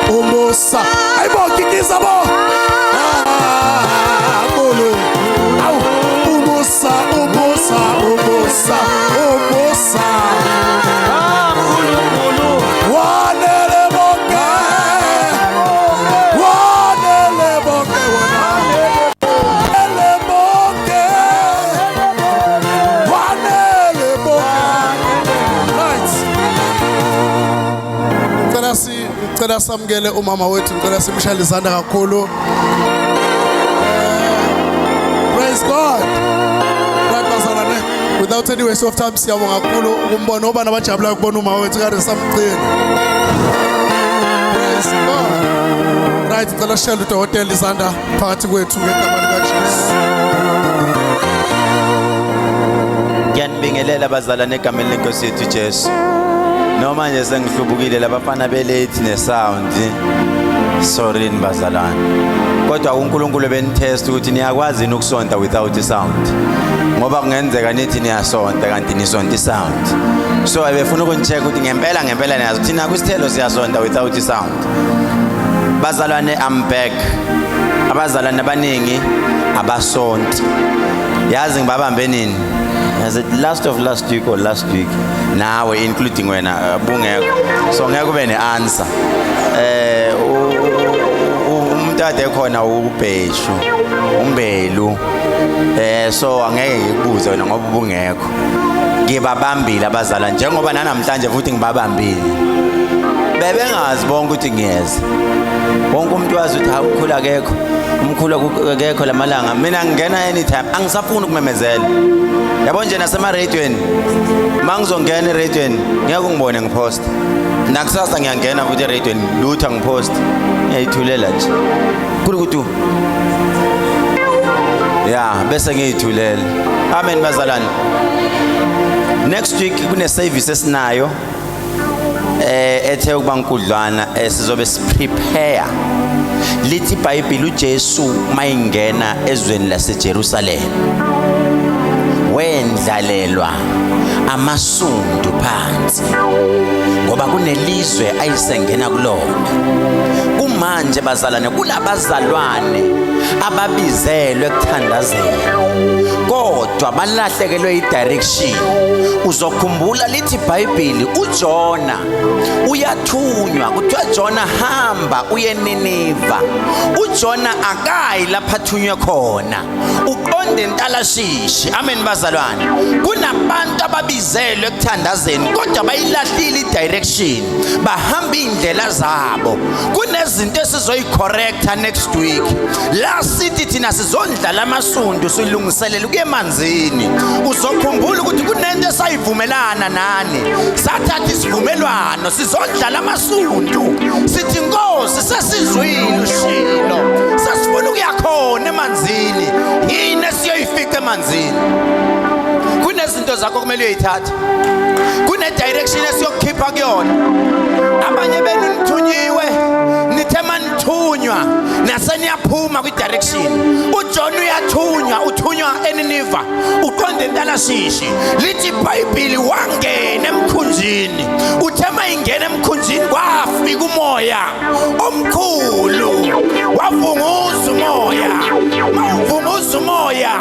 Umusa. Ayibo kikiza bo. Ah, Nkulu. Awu, umusa, umusa, umusa, umusa. Wanele bonke. Wanele bonke wona. Wanele bonke. Wanele bonke. Right. Ngicela samukele umama wethu, ngicela simshayele izandla kakhulu. Praise God. Right bazalwane, without any waste of time siyabonga kakhulu ukumbona obani abajabulayo ukubona umama wethu kade samgcina. Praise God. Right, ngicela sishayele udokotela izandla phakathi kwethu ngegama likaJesu. Ngiyanibingelela bazalwane egameni lenkosi yethu Jesu. Noma nje sengihlubukile labafana belethi nesound. Sorry bazalwane. Kodwa uNkulunkulu benitest ukuthi niyakwazi yini ukusonta without sound. Ngoba kungenzeka nithi niyasonta kanti nisonta isound. So ebefuna ukunicheck ukuthi ngempela ngempela niyazi thina kwisithelo siyasonta without sound. Bazalwane, I'm back. Abazalwane abaningi abasonti. Yazi ngibabambe nini? Is it last of last week or last week? Nawe including wena bungekho. So ngeke ube neanswer. Umuntu ade khona ubheshu, umbelu. So angeke ngikubuze wena ngoba ubungekho. Ngibabambile abazalwane njengoba nanamhlanje futhi ngibabambile. Bebengazi bonke ukuthi ngiyeza. Wonke umuntu wazi ukuthi hawu umkhulu akekho, umkhulu akekho lamalanga. Mina ngingena anytime, angisafuni ukumemezela. Yabo nje nasema-radioweni, uma ngizongena eradioweni ngeke ungibone ngipost. Nakusasa ngiyangena futhi eradioweni, lutho angipost. Ngiyayithulela nje. Kurukutu. Ya, bese ngiyithulela. Amen bazalwane. Next week kune service esinayo ethe ukuba nkudlwana, sizobe siprepare. Lithi iBhayibheli uJesu mayingena ezweni laseJerusalem wendlalelwa amasundu phansi ngoba kunelizwe ayisengena kulona. Kumanje bazalwane kunabazalwane ababizelwe ekuthandazeni kodwa balahlekelwe i-direction. Uzokhumbula lithi iBhayibheli uJona uyathunywa, kuthiwa Jona hamba uye eNiniva. uJona akayi lapha athunywe khona, uqonde enTalashishi. Amen bazalwane. Kunabantu ababizelwe ekuthandazeni kodwa bayilahlile i-direction, bahamba iy'ndlela zabo. Kunezinto esizoyicorrecta next week. La sithi thina sizondlala amasundu silungiselela ukuya emanzini. Uzokhumbula ukuthi kunento esayivumelana nani, sathatha isivumelwano sizondlala amasundu, sithi Nkosi sesizwile ushilo, sesifuna ukuya khona emanzini. Yini esiyoyifica emanzini? Kunezinto zakho kumele uyoyithatha, kune-direction esiyokukhipha kuyona. Abanye benu nithunyiwe, nithe manithunywa naseniyaphuma kwi-direction. UJohn uyathunywa, uthunywa eNiniva, uqonde eNtalashishi. Lithi iBhayibhili wangena emkhunjini, uthe mayingena emkhunjini kwafika umoya omkhulu wavunguza umoya. Mawuvunguza umoya,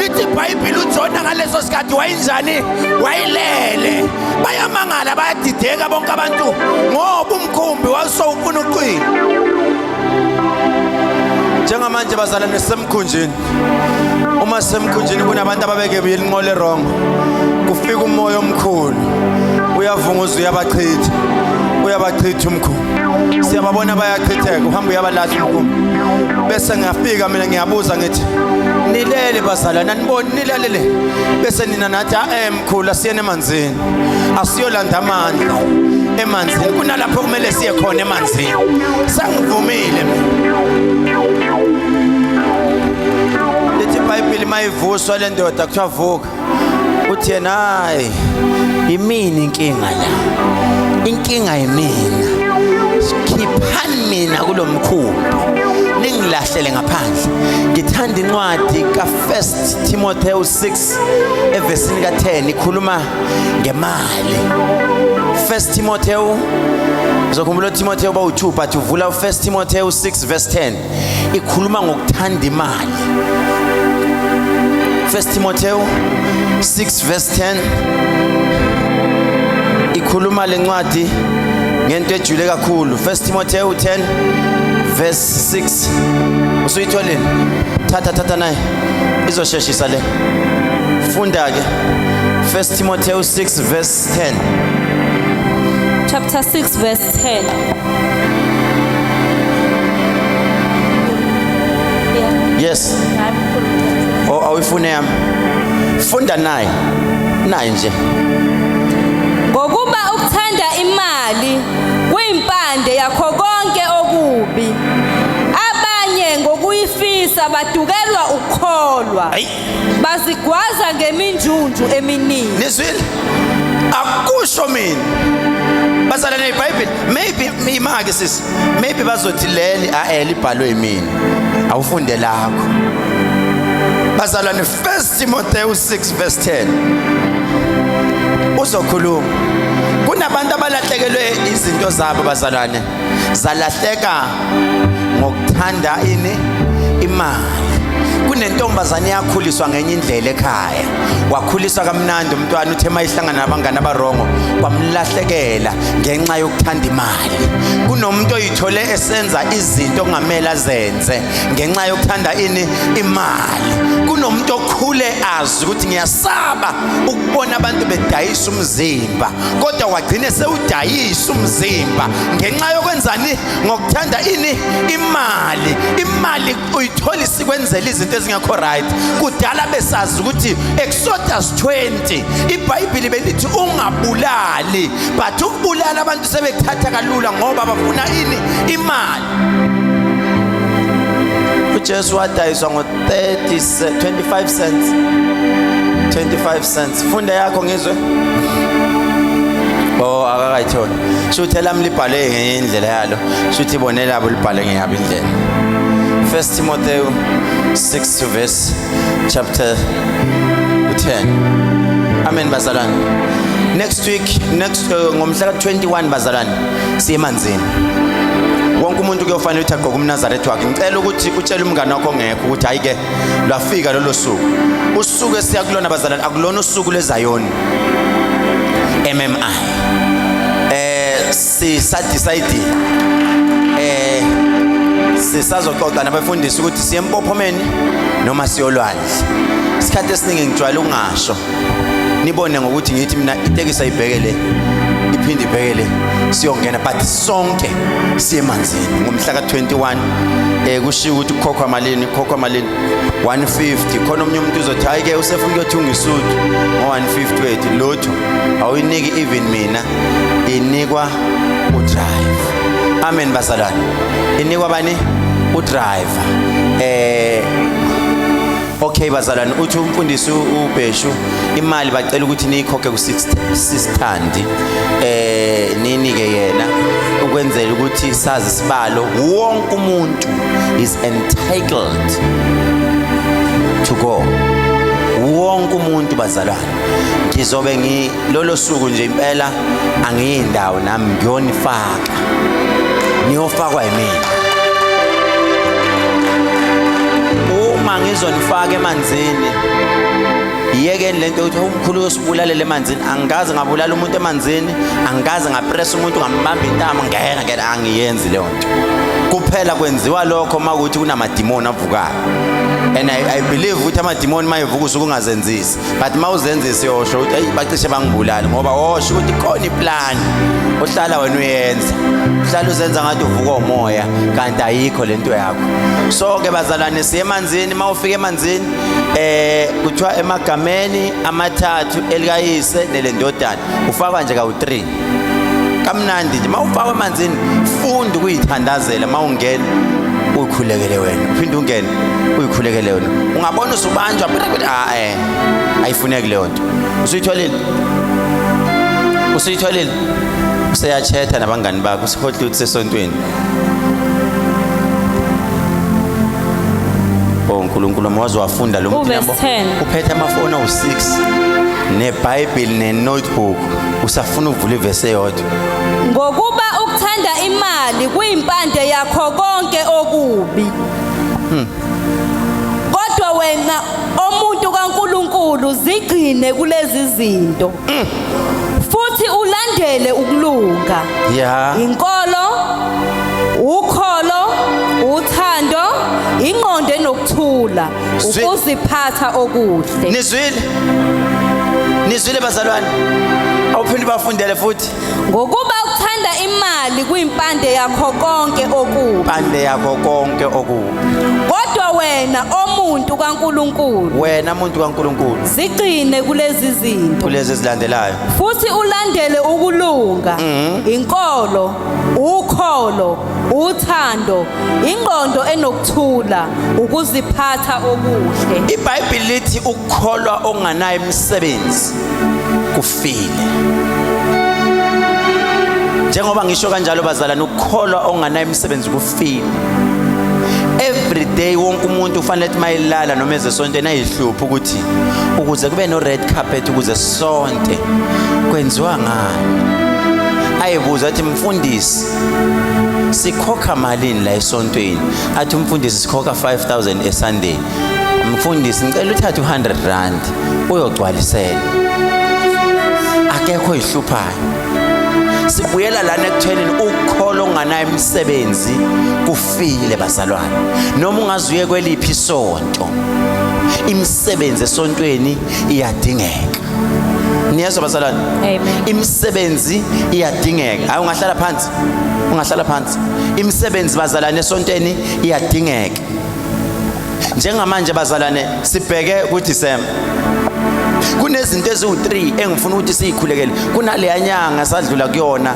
lithi iBhayibhili uJona ngaleso sikhathi wayinjani? Wayilele. Bayamangala, bayadideka bonke abantu ngoba umkhumbi wawusowufuna ucwila. Njengamanje bazalwane sisemkhunjini. Uma sisemkhunjini kunabantu ababeke inqola wrong, kufika umoya omkhulu uyavunguza, uyabachitha, uyabachitha umkhumbi. Siyababona bayachitheka, uhamba uyabalahla umkhumbi. Bese ngiyafika mina ngiyabuza ngithi nilele bazalwane, aniboni nilalele? Bese nina nathi a mkhulu asiyene emanzini, asiyolanda amandla emanzini. Kunalapho kumele siye khona emanzini. Sengivumile mina. Lithi iBhayibheli mayivuswa le ndoda kuthiwa vuka, uthi yena hayi imini inkinga la, inkinga yimina, khiphani mina kulomkhumbi ningilahlele ngaphandle. Ngithanda incwadi ka-1 Timotheo 6 evesini ka-10, ikhuluma ngemali. 1 Timotheo Uzokhumbula uTimotheo bawu2 but uvula u1 Timotheo 6 verse 10 ikhuluma ngokuthanda imali. 1 Timotheo 6 verse 10 ikhuluma lencwadi ngento ejule kakhulu. 1 Timotheo 10 verse 6 usuyitholile? Thatha thatha naye izosheshisa le. Funda ke 1 Timotheo 6 verse 10. Chapter 6 verse 10. Yeah. Yes. Oh, awuyifune yami. Funda naye. Naye nje. Ngokuba ukuthanda imali kuyimpande yakho konke okubi. Abanye ngokuyifisa badukelwa ukukholwa. Ayi. Bazigwaza ngeminjunju eminingi. Nizwile? Akusho mina. Bazalwane iBhayibheli maybe imake sisi. Maybe bazothi leli a libhalwe yimina. Awufunde lakho. Bazalwane 1 Timotheo 6 verse 10. Uzokhuluma. Kunabantu abalahlekelwe izinto zabo bazalwane. Zalahleka ngokuthanda ini imali. Kunentombazane yakhuliswa ngenye indlela ekhaya, wakhuliswa kamnandi umntwana, uthe mayihlangana nabangani abarongo kwamlahlekela ngenxa yokuthanda imali. Kunomuntu oyithole esenza izinto okungamele azenze ngenxa yokuthanda ini imali. Kunomuntu okhule azi ukuthi ngiyasaba ukubona abantu bedayisa umzimba, kodwa wagcine sewudayisa umzimba ngenxa yokwenzani? Ngokuthanda ini imali. Imali uyithola isikwenzela izinto ezingekho right. Kudala besazi ukuthi Exodus 20 iBhayibheli belithi ungabulali, but ukubulala abantu sebekuthatha kalula ngoba bafuna ini imali. uJesu wadayiswa ngo 30 25 cents, 25 cents. Funda yakho ngizwe. Oh, akakayitholi. Shuthi lami libhale ngenye indlela yalo, shuthi ibone labo libhale ngeyabo indlela. 1 Timothy 6 verse chapter 10. Amen bazalwane. Next week, next ngomhla ka21 bazalwane, siye emanzini. Wonke umuntu kuyofanele ukuthi agqoke umNazaretha wakhe. Ngicela ukuthi utshele umngane wakho ongekho ukuthi hayi ke lwafika lolo suku. Usuku esiya kulona bazalwane akulona usuku lweZayoni MMI. Sisa decide sisazoxoxa nabafundisi ukuthi siye empophomeni noma siyolwandle. Isikhathi esiningi ngijwayele ukungasho, nibone ngokuthi ngithi mina itekisi ayibhekele iphinde ibhekele siyongena, but sonke siye emanzini ngomhla ka21. Kushiwo ukuthi kukhokhwa malini, kukhokhwa malini? 150. Khona omunye umuntu uzothi hayi ke usefuna ukuyothunga isuthu ngo150 wethu. Lutho awuyiniki, even mina inikwa udriver. Amen bazalwane, inikwa bani? Udriver. Okay bazalwane, uthi umfundisi uBheshu imali bacela ukuthi niyikhokhe ku 6 60 ninike yena ukwenzela ukuthi sazi isibalo. Wonke umuntu is entitled to go, wonke umuntu bazalwane. Ngizobe ngi lolo suku nje impela angiyindawo nami, ngiyonifaka, niyofakwa yimina. Uma ngizonifaka emanzini, yekeni lento yokuthi umkhulu uyosibulalela emanzini. Angikaze ngabulala umuntu emanzini, angikaze ngapressa umuntu ngambamba intamo ngena ngena, angiyenzi leyo nto. Kuphela kwenziwa lokho uma kuthi kunamadimoni avukayo, and I believe ukuthi amadimoni mayevuka usuke ungazenzisi, but uma uzenzisa uyosho ukuthi eyi bacishe bangibulale, ngoba osho ukuthi khona iplan ohlala wena uyenza, uhlala uzenza ngathi uvuka umoya kanti ayikho lento yakho. So ke bazalwane, siye emanzini. Uma ufika emanzini kuthiwa emagameni amathathu, elikayise nelendodana, ufakwa nje kawu-3 kamnandi nje. Uma ufakwa emanzini, funda ukuyithandazela. Uma ungena uyikhulekele wena, uphinde ungene uyikhulekele wena. Ungabona usubanjwa, ah ayifuneki leyo nto. Usuyitholile, usuyitholile, useyachetha nabangani bakho, usikhohle ukuthi sesontweni. Oh uNkulunkulu, waze wafunda lo muntu. Uverse yabo. 10. Uphethe amafoni awu6 neBhayibheli ne-notebook, usafuna ukuvula ivesi eyodwa. Ngokuba ukuthanda ukuthanda imali kuyimpande yakho konke okubi. Kodwa wena omuntu kaNkuluNkulu zigcine kulezi zinto. Futhi ulandele ukulunga. Inkolo, ukholo, uthando, ingqondo enokuthula, ukuziphatha okuhle. Nizwile? Nizwile bazalwane? Awuphinde bafundele futhi. Ngokuba ukuthanda imali kuyimpande yakho konke okubi. Impande yakho konke okubi. Kodwa wena omuntu kaNkuluNkulu, Wena muntu kaNkuluNkulu, zigcine kulezi zinto. Kulezi ezilandelayo. Futhi ulandele ukulunga, inkolo, ukholo, uthando, ingqondo enokuthula, ukuziphatha okuhle. IBhayibheli lithi ukukholwa okunganayo imisebenzi kufile. Njengoba ngisho kanjalo bazalwane, ukukholwa okunganayo imisebenzi kufile. Every day wonke umuntu ufanele athi mayilala noma ezesontweni ayihluphe ukuthi ukuze kube no red carpet ukuze sonte kwenziwa ngani. Ayibuza athi mfundisi sikhokha malini la esontweni? Athi umfundisi sikhokha 5000 eSunday. Mfundisi ngicela uthathe u100 rand uyogcwalisela. Akekho ihluphayo. Sibuyela lana ekuthenini ukholo onganayo imisebenzi kufile bazalwane. Noma ungazuye kweliphi isonto, imisebenzi esontweni iyadingeka. Niyezwa bazalwane? Amen. Imisebenzi iyadingeka. Hayi, ungahlala phansi, ungahlala phansi. Imisebenzi bazalwane esontweni iyadingeka. Njengamanje bazalwane sibheke kuDecember. Kunezinto eziwu3 engifuna ukuthi siyikhulekele. Kunaleya nyanga sadlula kuyona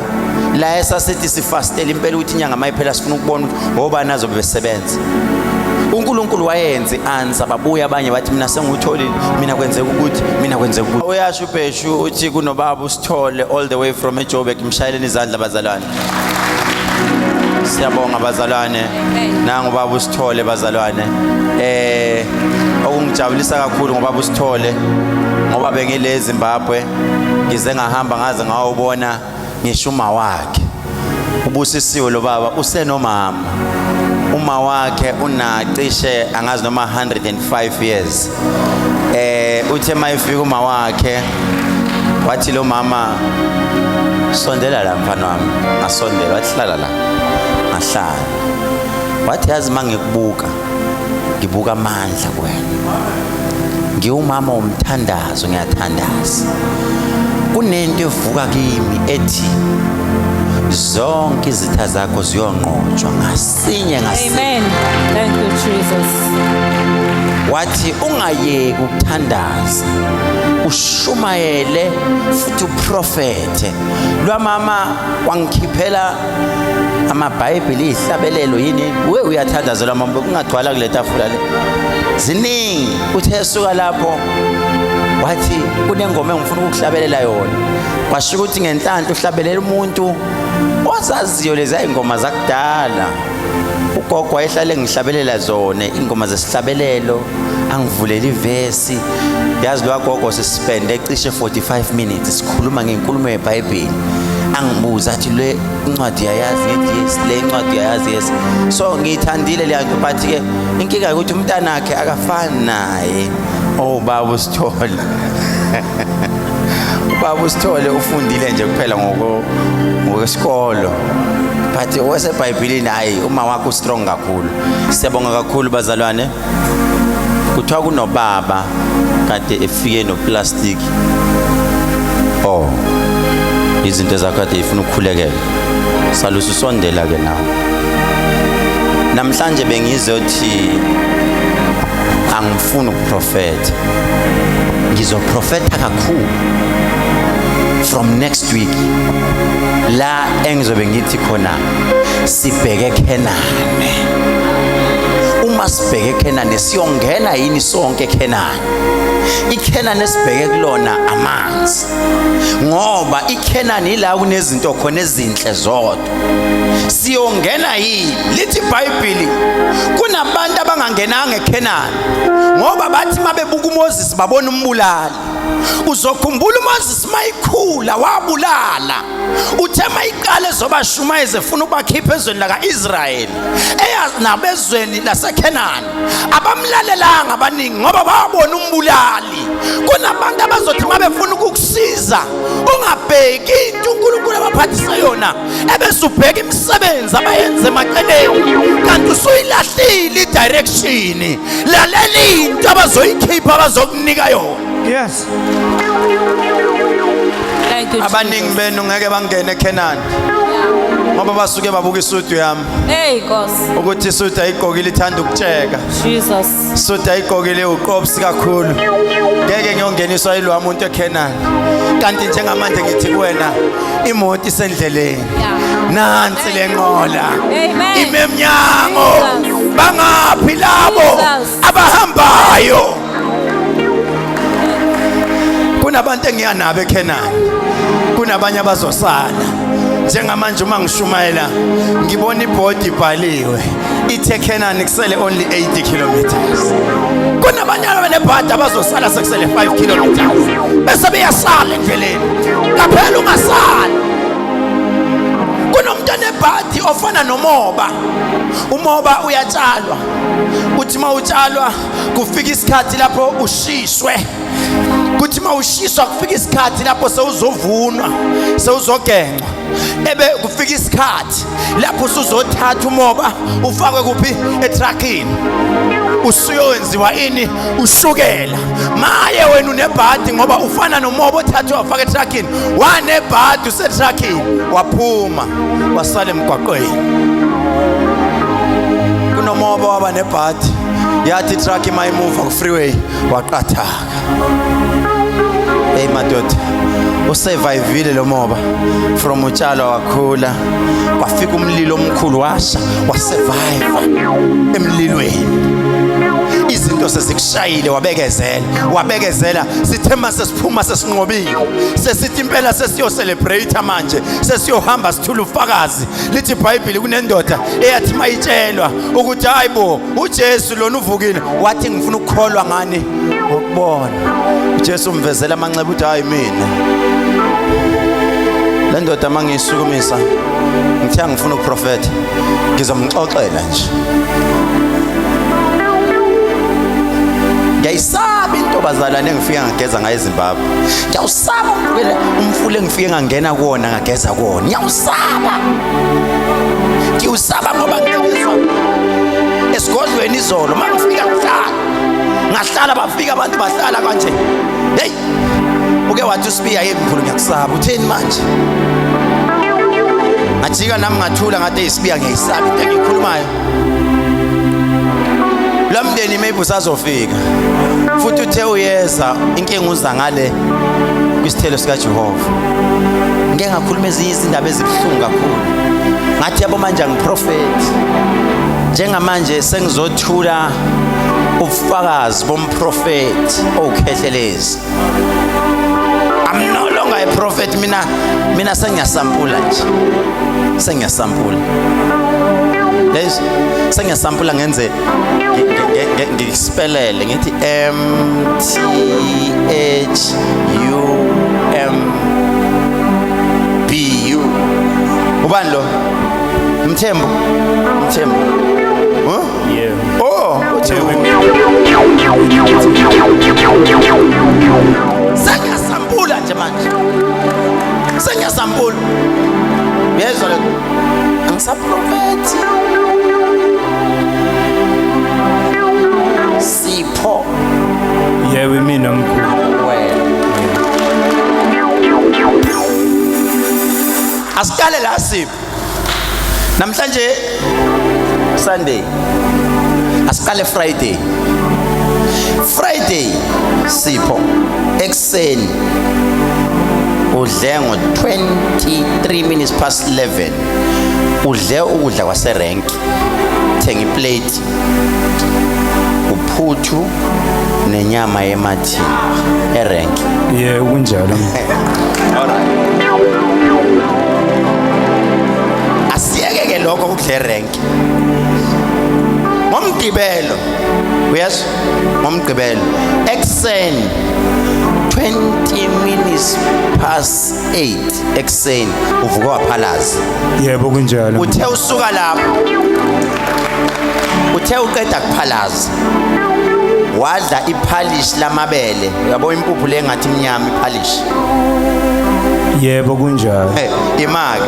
la esasithi sifastela impela ukuthi inyanga mayiphela sifuna ukubona ukuthi obani azobe besebenza. uNkulunkulu wayenze answer, babuya abanye bathi mina sengutholile, mina kwenzeka ukuthi, mina kwenzeka ukuthi. Uyasho uBheshu uthi kunobaba usithole all the way from eJoburg. Mshayeleni izandla bazalwane. Siyabonga bazalwane. Nangu baba usithole bazalwane. Okungijabulisa kakhulu ngoba usithole, ngoba bengile eZimbabwe ngize ngahamba ngaze ngawubona ngisho uma wakhe. Ubusisiwe lo baba, usenomama. Uma wakhe unacishe angazi noma 105 years. Uthe mayifika uma wakhe wathi lo mama sondela la mfana wami. Ngasondela, wathi hlala la. Ngahlala. Wathi yazi mangikubuka ngibuka amandla kuwena. Ngiwumama womthandazo, ngiyathandaza. Kunento evuka kimi ethi zonke izitha zakho ziyonqotshwa ngasinye ngasinye. Amen. Thank you Jesus. Wathi ungayeki ukuthandaza, ushumayele futhi uprofethe. Lwamama wangikhiphela amaBhayibheli, izihlabelelo, yini. We uyathandaza lwamama, kungagcwala kule tafula le, ziningi. Uthe esuka lapho wathi kunengoma engifuna ukukuhlabelela yona. Kwasho ukuthi ngenhlanhla uhlabelela umuntu ozaziyo lezi ingoma zakudala. Ugogo wayehlale ngihlabelela zona ingoma zesihlabelelo, angivulela ivesi. Yazi lo gogo sispende cishe 45 minutes sikhuluma ngenkulumo yeBhayibheli. Angibuza athi le incwadi yayazi, ngithi yes, le incwadi yayazi, yes. So ngiyithandile le nto, but ke inkinga ukuthi umntanakhe akafani naye. Oh baba usithole, ubaba usithole ufundile nje kuphela ngokwesikolo, but owaseBhayibhelini hayi, uma wakho strong kakhulu. Siyabonga kakhulu bazalwane. Kuthiwa kunobaba kade efike noplastic. Oh, izinto zakho kade ifuna ukukhulekela, salusa usondela ke nawe. Namhlanje bengizothi angifuni ukuprofetha, ngizoprofetha kakhulu from next week, la engizobe ngithi khona sibheke Kenane. Uma sibheke Kenane, siyongena yini sonke eKenani? IKenani esibheke kulona amanzi, ngoba iKenani ila kunezinto khona ezinhle zodwa. Siyongena yini? Lithi iBhayibheli kunabantu abangangenanga eKenani ngoba bathi mabebuka uMoses babona umbulali. Uzokhumbula uMoses mayikhula wabulala. Uthe mayiqale ezobashumayeza efuna ukubakhipha ezweni laka-Israyeli eya nabezweni laseKhenani, abamlalelanga abaningi ngoba babona umbulali. Kunabantu abazothi uma befuna ukukusiza ungabheki into uNkulunkulu abaphathisa yona, ebese ubheka imisebenzi abayenza emaceleni, kanti usuyilahlile i-direction. Lalela into abazoyikhipha, abazokunika yona. Yes. Thank you. Abaningi Jesus. benu ngeke bangene eKhenani ngoba basuke babuka isudu yami, Hey Nkosi. ukuthi isudu ayigqokile ithanda ukutsheka, Jesus. isudu ayigqokile uqopsi kakhulu, ngeke ngiyongeniswa yilwa muntu eKhenani. Kanti njengamanje ngithi kuwena imoto isendleleni. Nansi lenqola Amen. ime emnyango. Jesus. Bangaphi labo Jesus. abahambayo? Kunabantu engiya nabo eKhenani, kunabanye abazosala. Njengamanje uma ngishumayela ngibona ibhodi ibhaliwe ithe Kenani kusele only 80 kilometers. Kunabanye abanebhadi abazosala sekusele 5 kilometers, bese beyasala endleleni. Qaphela ungasali. Kunomuntu onebhadi ofana nomoba. Umoba uyatshalwa, uthi uma utshalwa kufika isikhathi lapho ushiswe, kuthi uma ushiswa kufika isikhathi lapho sewuzovunwa, sewuzogencwa, ebe kufika isikhathi lapho usuzothatha umoba ufakwe kuphi? Etruckini, usuyowenziwa ini? Ushukela. Maye wena unebhadi, ngoba ufana nomoba othathwe wafaka etruckini, wanebhadi usetruckini, waphuma wasala emgwaqweni. Kunomoba waba nebhadi, yathi itruck mayimuva ku-freeway waqathaka. Hey madoda, usurvivile lo moba from utshalwa wakhula, kwafika umlilo omkhulu washa, wasurvive emlilweni. Izinto sezikushayile, wabekezela, wabekezela. Sithemba sesiphuma sesinqobile, sesithi impela sesiyo celebrate manje, sesiyohamba sithula ufakazi. Lithi iBhayibheli kunendoda eyathi mayitshelwa ukuthi hayibo uJesu lona uvukile, wathi ngifuna ukukholwa ngani? Ngokubona. uJesu umvezela amanxeba, uthi hayi mina le ndoda mangiyisukumisa ngithe angifuna ukuprofetha, ngizomxoxela nje. Ngiyayisaba intobazalane engifike ngageza ngayo eZimbabwe. Ngiyawusaba umfula, umfula engifike ngangena kuwona ngageza kuwona. Ngiyawusaba, ngiwusaba ngoba ngiyawuzwa esigodlweni izolo mangifika ngihlala, ngahlala, bafika abantu bahlala kanje. Hey, uke wathi uSibiya, yebo mkhulu ngiyakusaba. Utheni manje? Ngajika nami ngathula, ngathi isibiya ngiyayisaba into engiyikhulumayo. Lo mndeni maybe usazofika futhi, uthe uyeza, inkinga uza ngale kwisithelo sikaJehova. Ngeke ngakhuluma ezinye izindaba ezibuhlungu kakhulu. Ngathi yabo manje angiprofeti, njengamanje sengizothula ubufakazi bomprofeti owukhehlelezi. I'm no longer a prophet. Mina sengiyasampula nje, sengiyasampula lezi, sengiyasampula ngenze ngispelele ngithi M T H U M B U. Ubani lo? Mthembu, Mthembu, huh? Yeah. Oh, uthi sengiyasampula nje manje, sengiyasampula. Yezwa le, angisaprofethi. Sipho. Yebo mina mkhulu. Wena asiqale la Sipho. Namhlanje Sunday, asiqale Friday. Friday Sipho ekuseni udle ngo 23 minutes past 11, udle ukudla kwaserenki, thenga iplate, uphuthu nenyama yemathini erenki. Yebo kunjalo. Alright, asiyeke ke lokho ukudla erenki. Ngomgqibelo, uyezwa, ngomgqibelo ekuseni 20 minutes past 8 ekuseni uvuka waphalaza. Yebo, kunjalo. Uthe usuka lapho, uthe uqeda kuphalaza, wadla iphalishi lamabele, uyabo, impuphu le ngathi imnyama, iphalishi. Yebo, kunjalo. Hey, imaki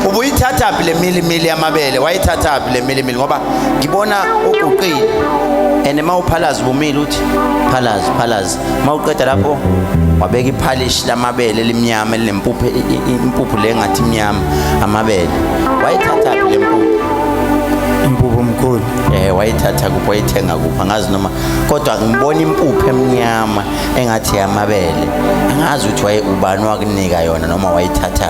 ubuyithatha phi le milimili yamabele? Wayithatha phi le milimili? Ngoba ngibona uguqile and uma uphalaza ubumile, uthi phalaza, phalaza, uma uqeda lapho wabeka iphalishi lamabele elimnyama elinempuphu, impuphu le ngathi imnyama, amabele. Wayithatha phi le mpuphu? Impuphu, mkhulu? Eh, wayithatha kuphi? Wayithenga kuphi? Angazi noma, kodwa ngibona impuphu emnyama engathi yamabele. Angazi ukuthi waye ubani wakunika yona noma wayithatha.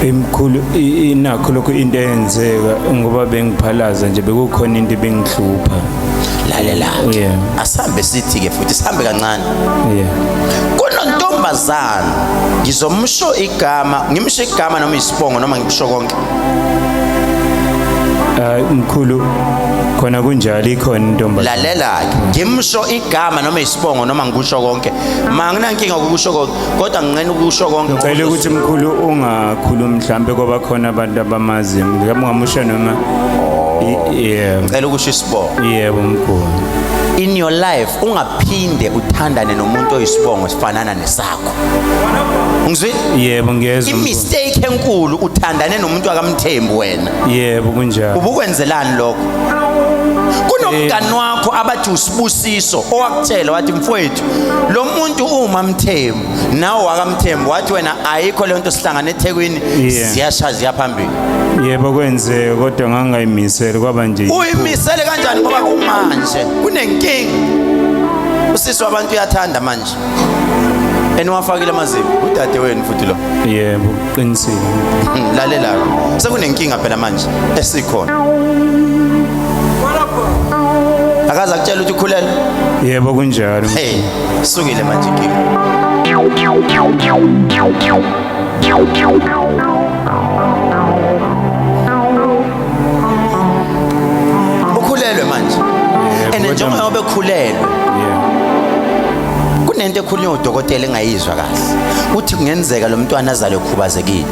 Emkhulu, inakho lokho into eyenzeka ngoba bengiphalaza nje, bekukhona into ebengihlupha. Lalela. Yeah. Asambe sithi ke futhi sihambe kancane. Kunontombazana, ngizomsho igama, ngimsho igama noma isibongo noma ngikusho konke? Hayi mkhulu, khona kunjalo, ikhona intombazana. Lalela ke, ngimsho igama noma isibongo noma ngikusho konke? Ma nginankinga ukukusho konke, kodwa nginqena ukusho konke. Ngicela ukuthi mkhulu ungakhulumi, mhlambe kwaba khona abantu abamaziyo, mhlawumbe ungamusha noma yeah. Ngicela ukusho isibongo. Yebo mkhulu. In your life ungaphinde uthandane nomuntu oyisibongo sifanana nesakho, ngizwile? Yebo, ngiyezwa mkhulu. I-mistake enkulu, uthandane nomuntu akamthembu wena. Yebo, kunjalo. Ubukwenzelani lokho? Kunomngani wakho abathi uSibusiso owakutshela wathi, "Mfowethu, lo muntu uma mthembu nawe wakamthembu," wathi wena, "Ayikho le nto, sihlangane eThekwini." Ziyasha ziyaphambili. Yebo, kwenzeka, kodwa ngangayimisele, kwaba nje. Uyimisele kanjani ngoba kumanje kunenkinga? Usisi wabantu uyathanda manje, eniwafakile amazipho, udade wenu futhi lo. Yebo, qinisile. Lalela, sekunenkinga phela manje esikhona. Akaze akutshela ukuthi ukhulelwe? Yebo, kunjalo. Hey, sukile manje inkinga. Ukhulelwe manje. And kodwa- njengoba bekhulelwe, kunento ekhulunywa udokotela engayizwa kahle, uthi kungenzeka lo mntwana azalwe ekhubazekile.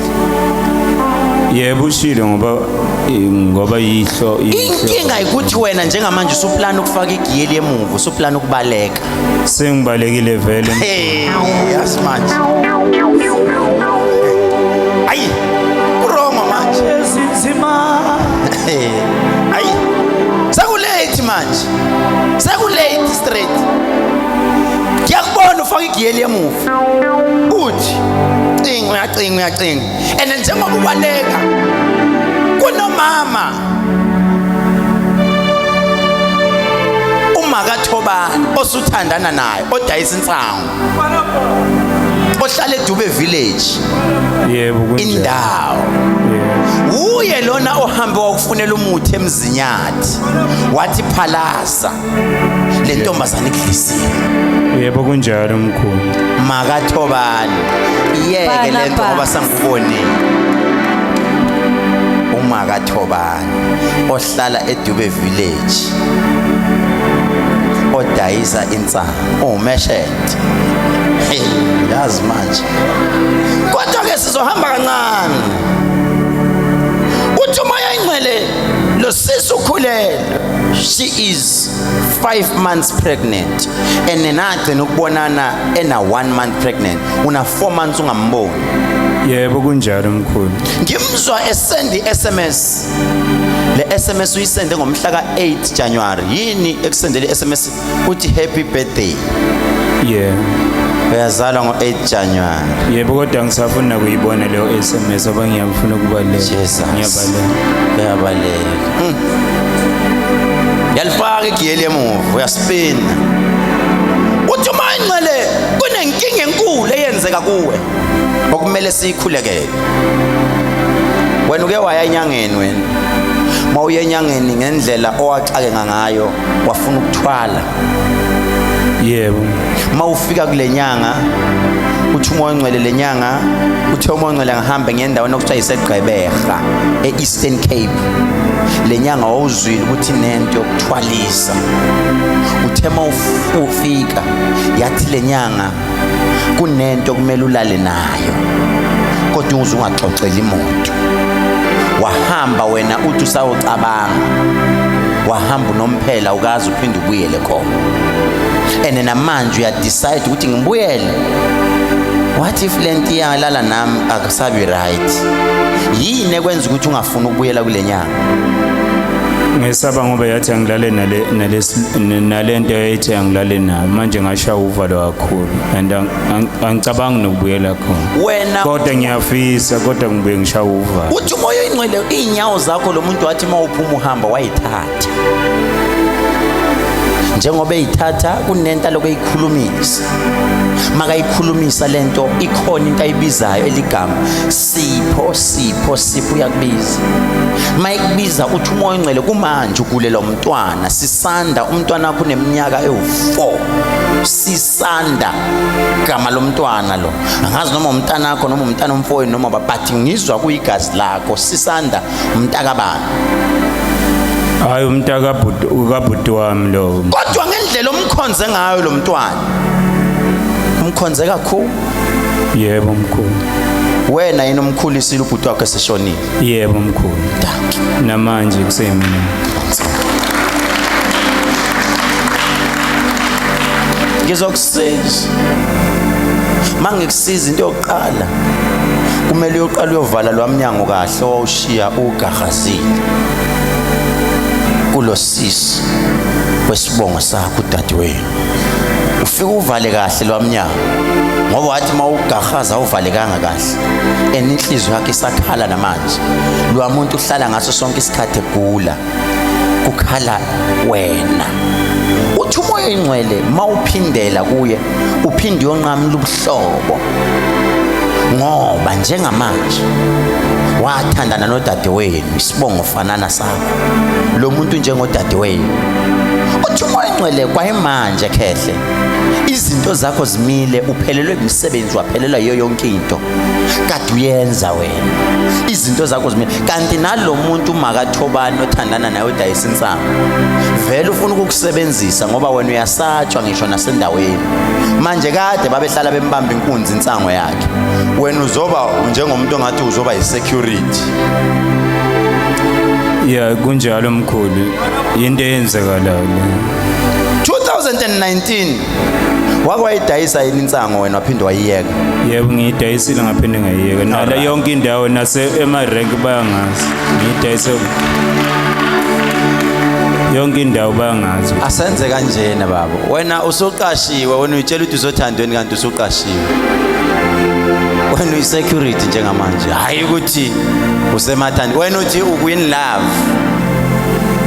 Yebo, ushilo, ngoba yihlo. Inkinga ukuthi wena njengamanje usuplana ukufaka igiyeli emuva, usuplana ukubaleka. Sengibalekile vele. Hey, yazi manje, ayi, ku-wrong manje. Hey, ayi, seku-late manje, seku-late straight. Ngiyakubona ufaka igiyeli emuva, uthi cinga, uyacinga, uyacinga, and njengoba ubaleka kunomama umakathobani osuthandana naye, odayisa insangu, ohlala eDube village. Yebo, kunjalo. Indawo. Uye lona ohambe wakufunela umuthi eMzinyathi, wathi phalaza, le ntombazane ikudlisile. Yebo, kunjalo mkhulu. Makathobani, iyeke Bana lento ba. ngoba sangikubonile. Umakathobani ohlala eDube village, odayisa insangu, uwumeshente. Hey, yazi manje, kodwa ke sizohamba kancane. Uthi uMoya Ingcwele lo sisi ukhulelwe, she is 5 months pregnant, and nagcina ukubonana ena 1 month pregnant. Una 4 months ungamboni. Yebo, kunjalo mkhulu. Ngimzwa esend i-SMS. Le SMS uyisende ngomhla ka-8 January. Yini ekusendele i-SMS? Uthi happy birthday. Uyazalwa ngo-8 January. Yebo, kodwa ngisafuna kuyibona leyo SMS ngoba ngiyafuna ukubaleka. Jesus. Ngiyabaleka. Uyabaleka. Yalifaka igiyeli emuva, uyaspina. Uthi uma ingcwele kunenkinga enkulu eyenzeka kuwe okumele siyikhulekele. Wena uke waya enyangeni? Wena mawuye enyangeni ngendlela owaxakeka ngayo, wafuna ukuthwala. Yebo. Mawufika kule nyanga Uthi umoya ongcwele lenyanga, uthe umoya ongcwele ngihambe ngendaweni okuthiwa iseGqeberha e-Eastern Cape. Lenyanga wawuzwile ukuthi nento yokuthwalisa. Uthe mawufika yathi lenyanga kunento kumele ulale nayo, kodwa uze ungaxoxeli imoto. Wahamba wena uthi usawucabanga, wahamba unomphela, ukaze uphinde ubuyele khona. And namanje uyadecide ukuthi ngibuyele. What if lento iyalala nami akusabi right? Yini ekwenza ukuthi ungafuni ukubuyela kule nyanga? Ngesaba ngoba yathi angilale nale nalento yayithi angilale nayo. Manje ngashaya uvalo kakhulu and angicabangi nokubuyela khona. Wena Kodwa ngiyafisa, kodwa ngibuye ngishaya uvalo. Uthi umoya oyingcwele iy'nyawo zakho lo muntu wathi uma uphuma uhamba wayithatha. Njengoba eyithatha kunento alokhu eyikhulumisa. Makayikhulumisa lento ikhona into ayibizayo eligama Sipho, Sipho, Sipho, uyakubiza. Mayikubiza uthi umoya oyingcwele kumanje ugulela umntwana sisanda, umntwana wakho uneminyaka ewu4, sisanda gama lomntwana lo. Angazi noma umntana wakho noma umntana omfowenu noma but ngizwa kuyigazi lakho, sisanda umntakabani. Hayi, umntakabhuti, ukabhuti wami lo. Kodwa ngendlela omkhonze ngayo lo mntwana, umkhonze kakhulu. Yebo mkhulu. Wena yini umkhulisile ubhuti wakho eseshonile? Yebo mkhulu. Dankie. Namanje kusemina. Ngizokusiza. Mangikusiza, into yokuqala kumele uyoqala uyovala lwamnyango kahle owawushiya ugahazile kulo sisi wesibongo sakho udadewenu. Ufike uvale kahle lwamnyango, ngoba wathi mawugahaza awuvalekanga kahle, and inhliziyo yakhe isakhala namanje. Lwamuntu uhlala ngaso sonke isikhathi egula, kukhala wena. Uthi umoya oyingcwele mawuphindela kuye uphinde uyonqamula ubuhlobo, ngoba njengamanje wathandana nodadewenu, isibongo fanana sakho, lo muntu njengodadewenu. Uthi umoya oyingcwele kwayimanje khehle izinto zakho zimile, uphelelwe umsebenzi, waphelelwa yiyo yonke into kade uyenza wena, izinto zakho zimile. Kanti nalo muntu makathobani othandana naye udayisa insangu vele ufuna ukukusebenzisa, ngoba wena uyasatshwa ngisho nasendaweni. Manje kade babehlala bembamba inkunzi insango yakhe, wena uzoba njengomuntu ongathi uzoba yi-security. Ya, kunjalo mkhulu, into eyenzekalayo le. 2019 wakwayidayisa yini insango wena waphinde wayiyeka? Yebo, ngiyidayisile ngaphinde ngayiyeka. Nala yonke indawo nase emarenki bayangazi. Ngiyidayise yonke indawo, bayangazi. Asenze kanjena baba, wena usuqashiwe, wena uyitshela ukuthi usothandweni kanti usuqashiwe. Wena uyi-security njengamanje, hhayi ukuthi usemathandi. Wena uthi uku-in love,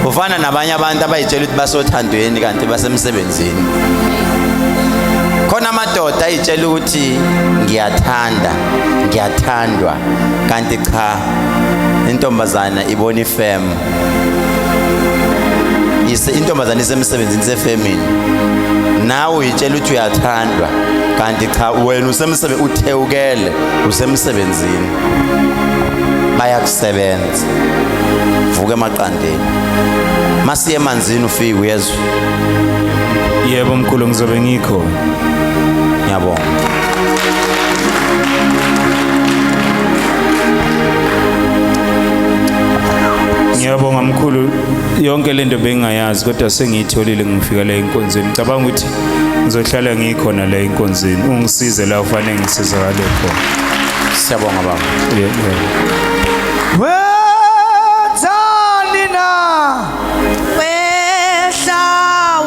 ufana nabanye abantu abayitshela ukuthi basothandweni kanti basemsebenzini. Khona amadoda ayitshela ukuthi ngiyathanda, ngiyathandwa, kanti cha, intombazana ibona ifem. Ise intombazana isemsebenzini, sefemini. Nawe uyitshela ukuthi uyathandwa kanti cha, wena usemsebe uthewukele, usemsebenzini, bayakusebenza. Vuka emaqandeni, masiye emanzini, ufike uyezwa. Yebo mkhulu, ngizobe ngikhona. Ngiyabonga. Ngiyabonga mkhulu, yonke lento bengingayazi kodwa sengiyitholile ngifika la enkonzweni. Ngicabanga ukuthi ngizohlala ngikhona la enkonzweni, ungisize la ufanele ngisizakale khona. Siyabonga baba. Yebo. Wenzani na? Wehla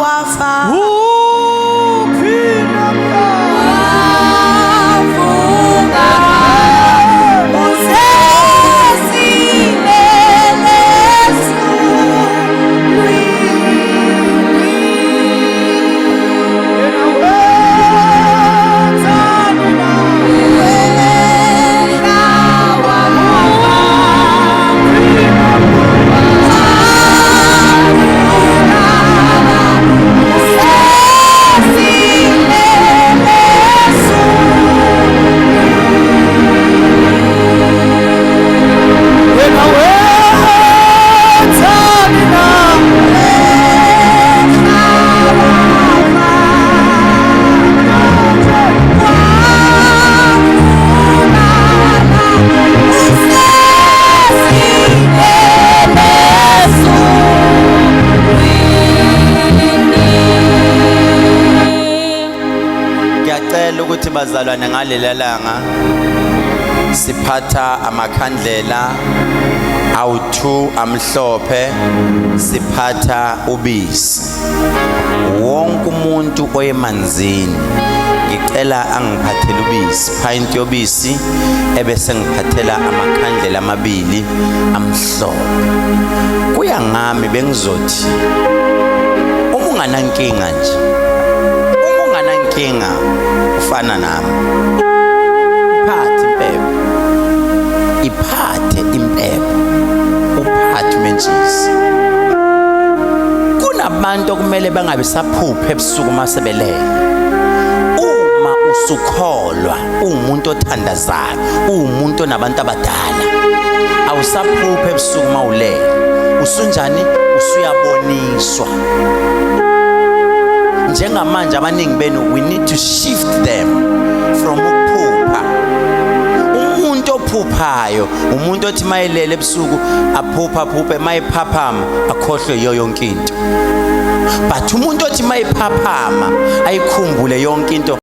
wafa. Uphi namhla? Wavuka, usesimele ezulwini. Yena wenzani na? Wehla wafa. Bazalwane, ngalela langa siphatha amakhandlela awu2 amhlophe, siphatha ubisi. Wonke umuntu oyemanzini ngicela angiphathele ubisi, pint yobisi, ebese ngiphathela amakhandlela amabili amhlophe. Kuya ngami bengizothi uma unganankinga nje, uma unganankinga ufana nami, iphathe impepho, iphathe impepho, uphathe umentshisi. Kunabantu okumele bangabe saphupha ebusuku masebelele. Uma usukholwa, uwumuntu othandazayo, uwumuntu onabantu abadala, awusaphupha ebusuku mawulele. Usunjani? Usuyaboniswa. Njengamanje abaningi benu, we need to shift them from ukuphupha. Umuntu ophuphayo, umuntu othi mayelele ebusuku aphupha, aphuphe, mayephaphama akhohlwe yiyo yonke into. But umuntu othi mayephaphama ayikhumbule yonke into,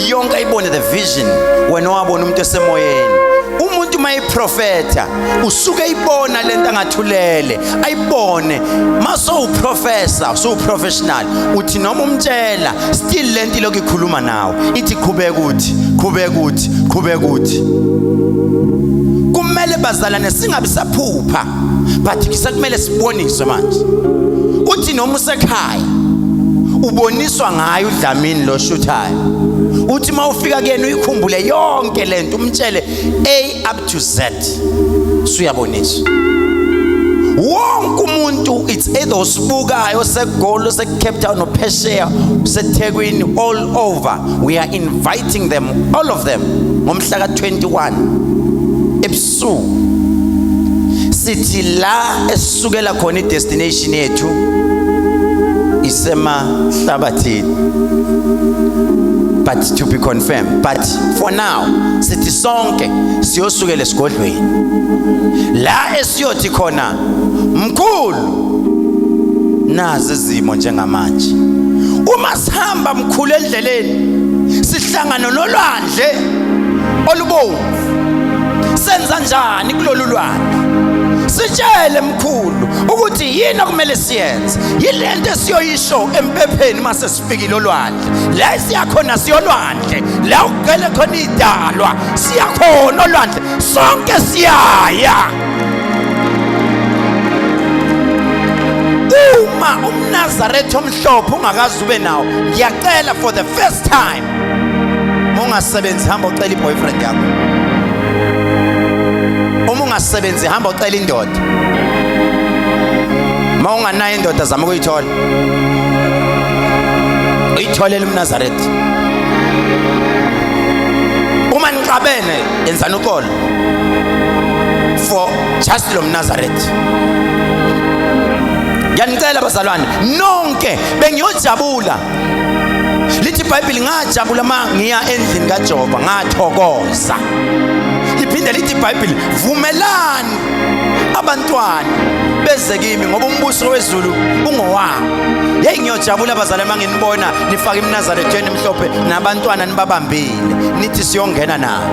yonke ayibone, the vision. Wena wabona umuntu esemoyeni, umuntu mayiprofetha usuke eyibona lento, angathulele ayibone. Maso uprofessor, so professional, uthi noma umtshela, still lento ilokhu ikhuluma nawe, ithi qhubeka, uthi qhubeka, uthi qhubeka, uthi kumele. Bazalwane, singabi saphupha, but sekumele siboniswe manje. Uthi noma usekhaya uboniswa ngayo uDlamini lo shuthayo, uthi mawufika kuyena uyikhumbule yonke lento, umtshele A up to Z. Suyaboniswa wonke umuntu. It's either usibukayo oseGoli, ose-Cape Town, ophesheya, useThekwini, all over, we are inviting them, all of them, ngomhla ka-21 ebusuku. Sithi la esisukela khona, i-destination yethu isemahlabathini, but to be confirmed. But for now sithi sonke siyosukela esigodlweni, la esiyothi khona, "Mkhulu, nazi izimo njengamanje." Uma sihamba, mkhulu, endleleni sihlangana nolwandle olubomvu, senza njani kulolu lwandle? Sitshele, mkhulu, ukuthi yini okumele siyenze. Yilento esiyoyisho empepheni mase sifikile olwandle. La siyakhona, siyolwandle la kugcwele khona idalwa, siyakhona olwandle, sonke siyaya. Uma umNazaretha omhlophe ungakaze ube nawo, ngiyacela, for the first time, ungasebenzi, hamba ucela i-boyfriend yakho. Uma ungasebenzi, hamba ucela indoda. Ma unganayo indoda, zama ukuyithola, uyitholele umNazaretha. Uma nixabene, yenzani uxolo for just lo mNazaretha. Ngiyanicela bazalwane nonke, bengiyojabula. Lithi iBhayibheli, "Ngajabula ma ngiya endlini kaJehova, ngathokoza." Liphinde lithi iBhayibheli, "Vumelani abantwana beze kimi, ngoba umbuso wezulu ungowabo." Yeyi, ngiyojabula bazalwane manginibona nifaka imnazarethweni emhlophe nabantwana nibabambile, nithi siyongena nabo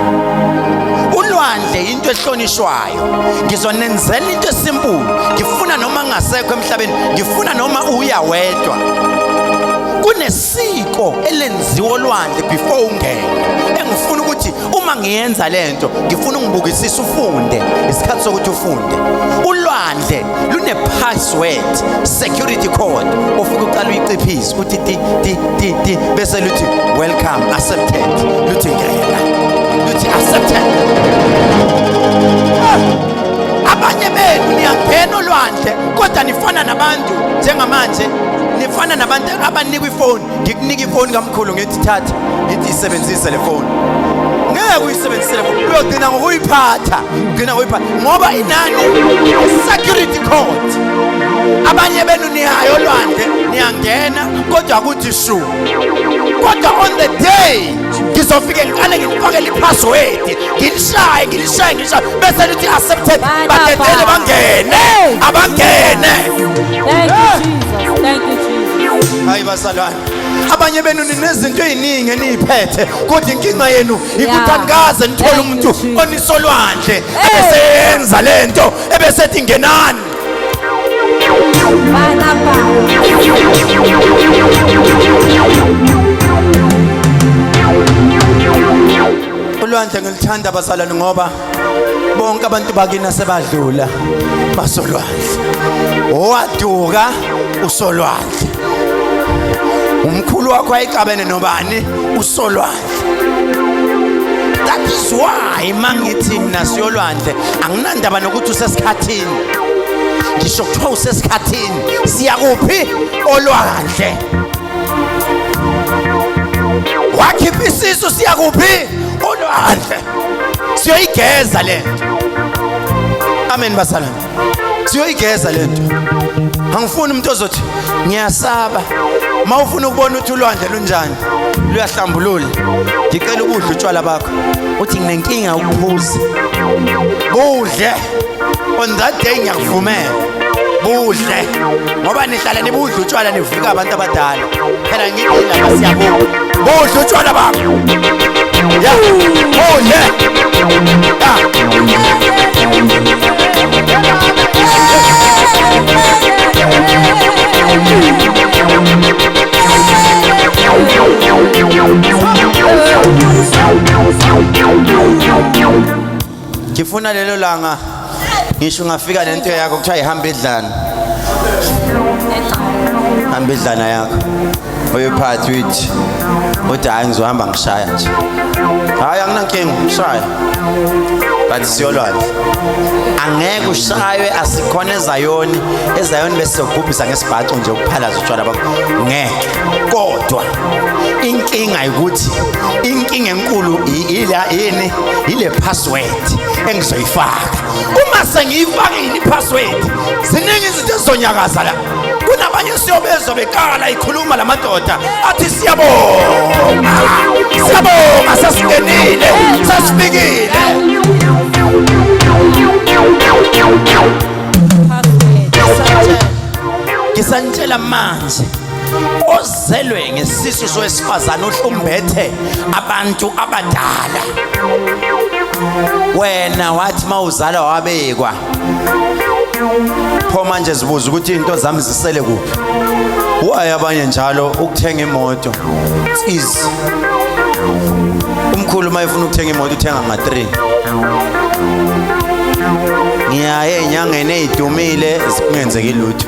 ulwandle. Into ehlonishwayo, ngizonenzela into e-simple. Ngifuna noma ngasekho emhlabeni, ngifuna noma uya wedwa, kunesiko elenziwa olwandle before ungene, engifuna ukuthi uma ngiyenza lento, ngifuna ungibukisise, ufunde. Isikhathi sokuthi ufunde. Ulwandle lune password, security code, ufike uqala uyiciphise, uthi ti ti ti ti, bese luthi welcome, accepted, luthi ngena, luthi accepted. Ah! Abanye benu niyangena olwandle, kodwa nifana nabantu njengamanje, nifana nabantu abanikwa ifoni. Ngikunika ifoni kamkhulu, ngithi thatha, ngithi isebenzise le foni. Ngeke uyisebenzise le foni, uyogcina ngokuyiphatha, ugcina ngokuyiphatha ngoba inani security code. Abanye benu niyayo olwandle, niyangena, kodwa kuthi shu. Kodwa on the day ngizofike ngiqale ngifakele i-password, ngilishaye, ngilishaye, ngilishaye, bese lithi accepted, badedele bangene, abangene. Thank you, Jesus. Thank you, Jesus. Hayi bazalwane, abanye benu ninezinto eziningi eniyiphethe, kodwa inkinga yenu ikuthi anikaze nithole Thank you, umuntu Jesus. onisolwandle ebeseyenza lento ebesethi ngenani. Bana ba. Ulwandle ngilithanda bazalwane ngoba bonke abantu bakini asebadlula basolwandle. Owaduka usolwandle. Umkhulu wakho ayixabene nobani usolwandle. That is why mangithi mina siyolwandle anginandaba nokuthi usesikhathini. Ngisho kuthiwa usesikhathini siya kuphi olwandle. Wakhipha isisu siya kuphi olwandle. Siyoyigeza lento. Amen bazalwane. Siyoyigeza lento. Angifuni umuntu ozothi ngiyasaba. Mawufuna ukubona ukuthi ulwandle lunjani, luyahlambulula. Ngicela ukudla utshwala bakho. Uthi nginenkinga ukuphuza. Budle. On that day ngiyakuvumela. Budle. Ngoba nihlala nibudla utshwala nivuka abantu abadala. Phela ngithi lapha siyabuka. Budle utshwala bakho. Ya. Budle. Ya. Ngifuna lelo langa ngisho ungafika nento yakho kuthiwa ihamba idlana. Hamba idlana yakho. Uyiphathe uyithi uthi hayi ngizohamba ngishaya nje. Hayi anginankinga ngishaya. But siyolwandle. Angeke ushaywe asikhona eZayoni. EZayoni bese sokugubhisa ngesibhaxo nje ukuphalaza utshwala bakho. Ngeke. Kodwa inkinga ukuthi inkinga enkulu ila yini ile password engizoyifaka. Uma sengiyifakile ipassword ziningi izinto ezizonyakaza la. Kunabanye siyobezwa beqala ikhuluma lamadoda athi siyabonga. Siyabonga sesingenile, sesifikile. Ngisantshela manje ozelwe ngesisu sowesifazane uhlumbethe abantu abadala. Wena wathi mawuzala wabekwa. Pho manje zibuza ukuthi into zami zisele kuphi. Why abanye njalo ukuthenga imoto? It's easy. Umkhulu mayefuna ukuthenga imoto uthenga nga3. Ngiyaye enyangeni ezidumile kungenzeki lutho.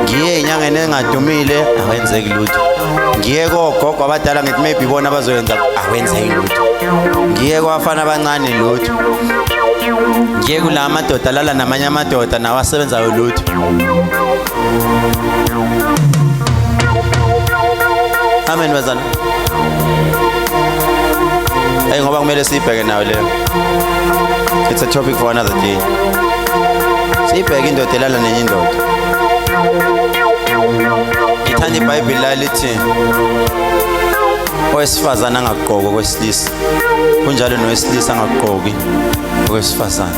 Ngiye enyangeni engadumile akwenzeki lutho. Ngiye kogogo abadala ngithi maybe bona abazoyenza akwenzeki lutho. Ngiye kwabafana abancane lutho. Ngiye kula madoda lala namanye amadoda nawo asebenzayo lutho. Amen bazalwane. Hey ngoba kumele siyibheke nayo leyo. It's a topic for another day. Siyibheke indoda elala nenye indoda. Ngithanda iBhayibheli la lithi owesifazane angagqoki okwesilisa, kunjalo nowesilisa angagqoki okwesifazane.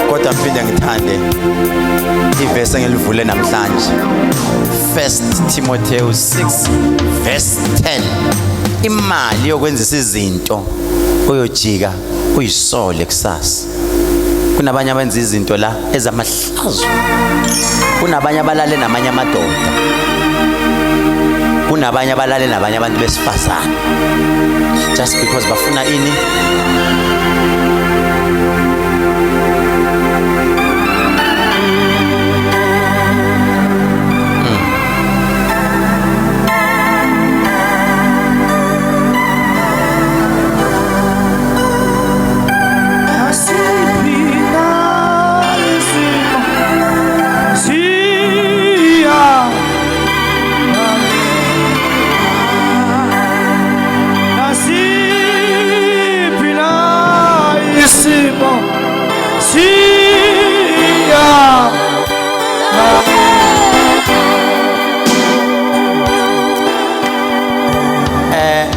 Kodwa ngiphinde ngithande ivesi engilivule namhlanje, 1 Timotheo 6 verse 10. Imali yokwenzisa izinto uyojika uyisole kusasa. Kunabanye abenza izinto la ezamahlazo. Kunabanye abalale namanye amadoda. Kunabanye abalale nabanye abantu besifazane. Just because bafuna ini?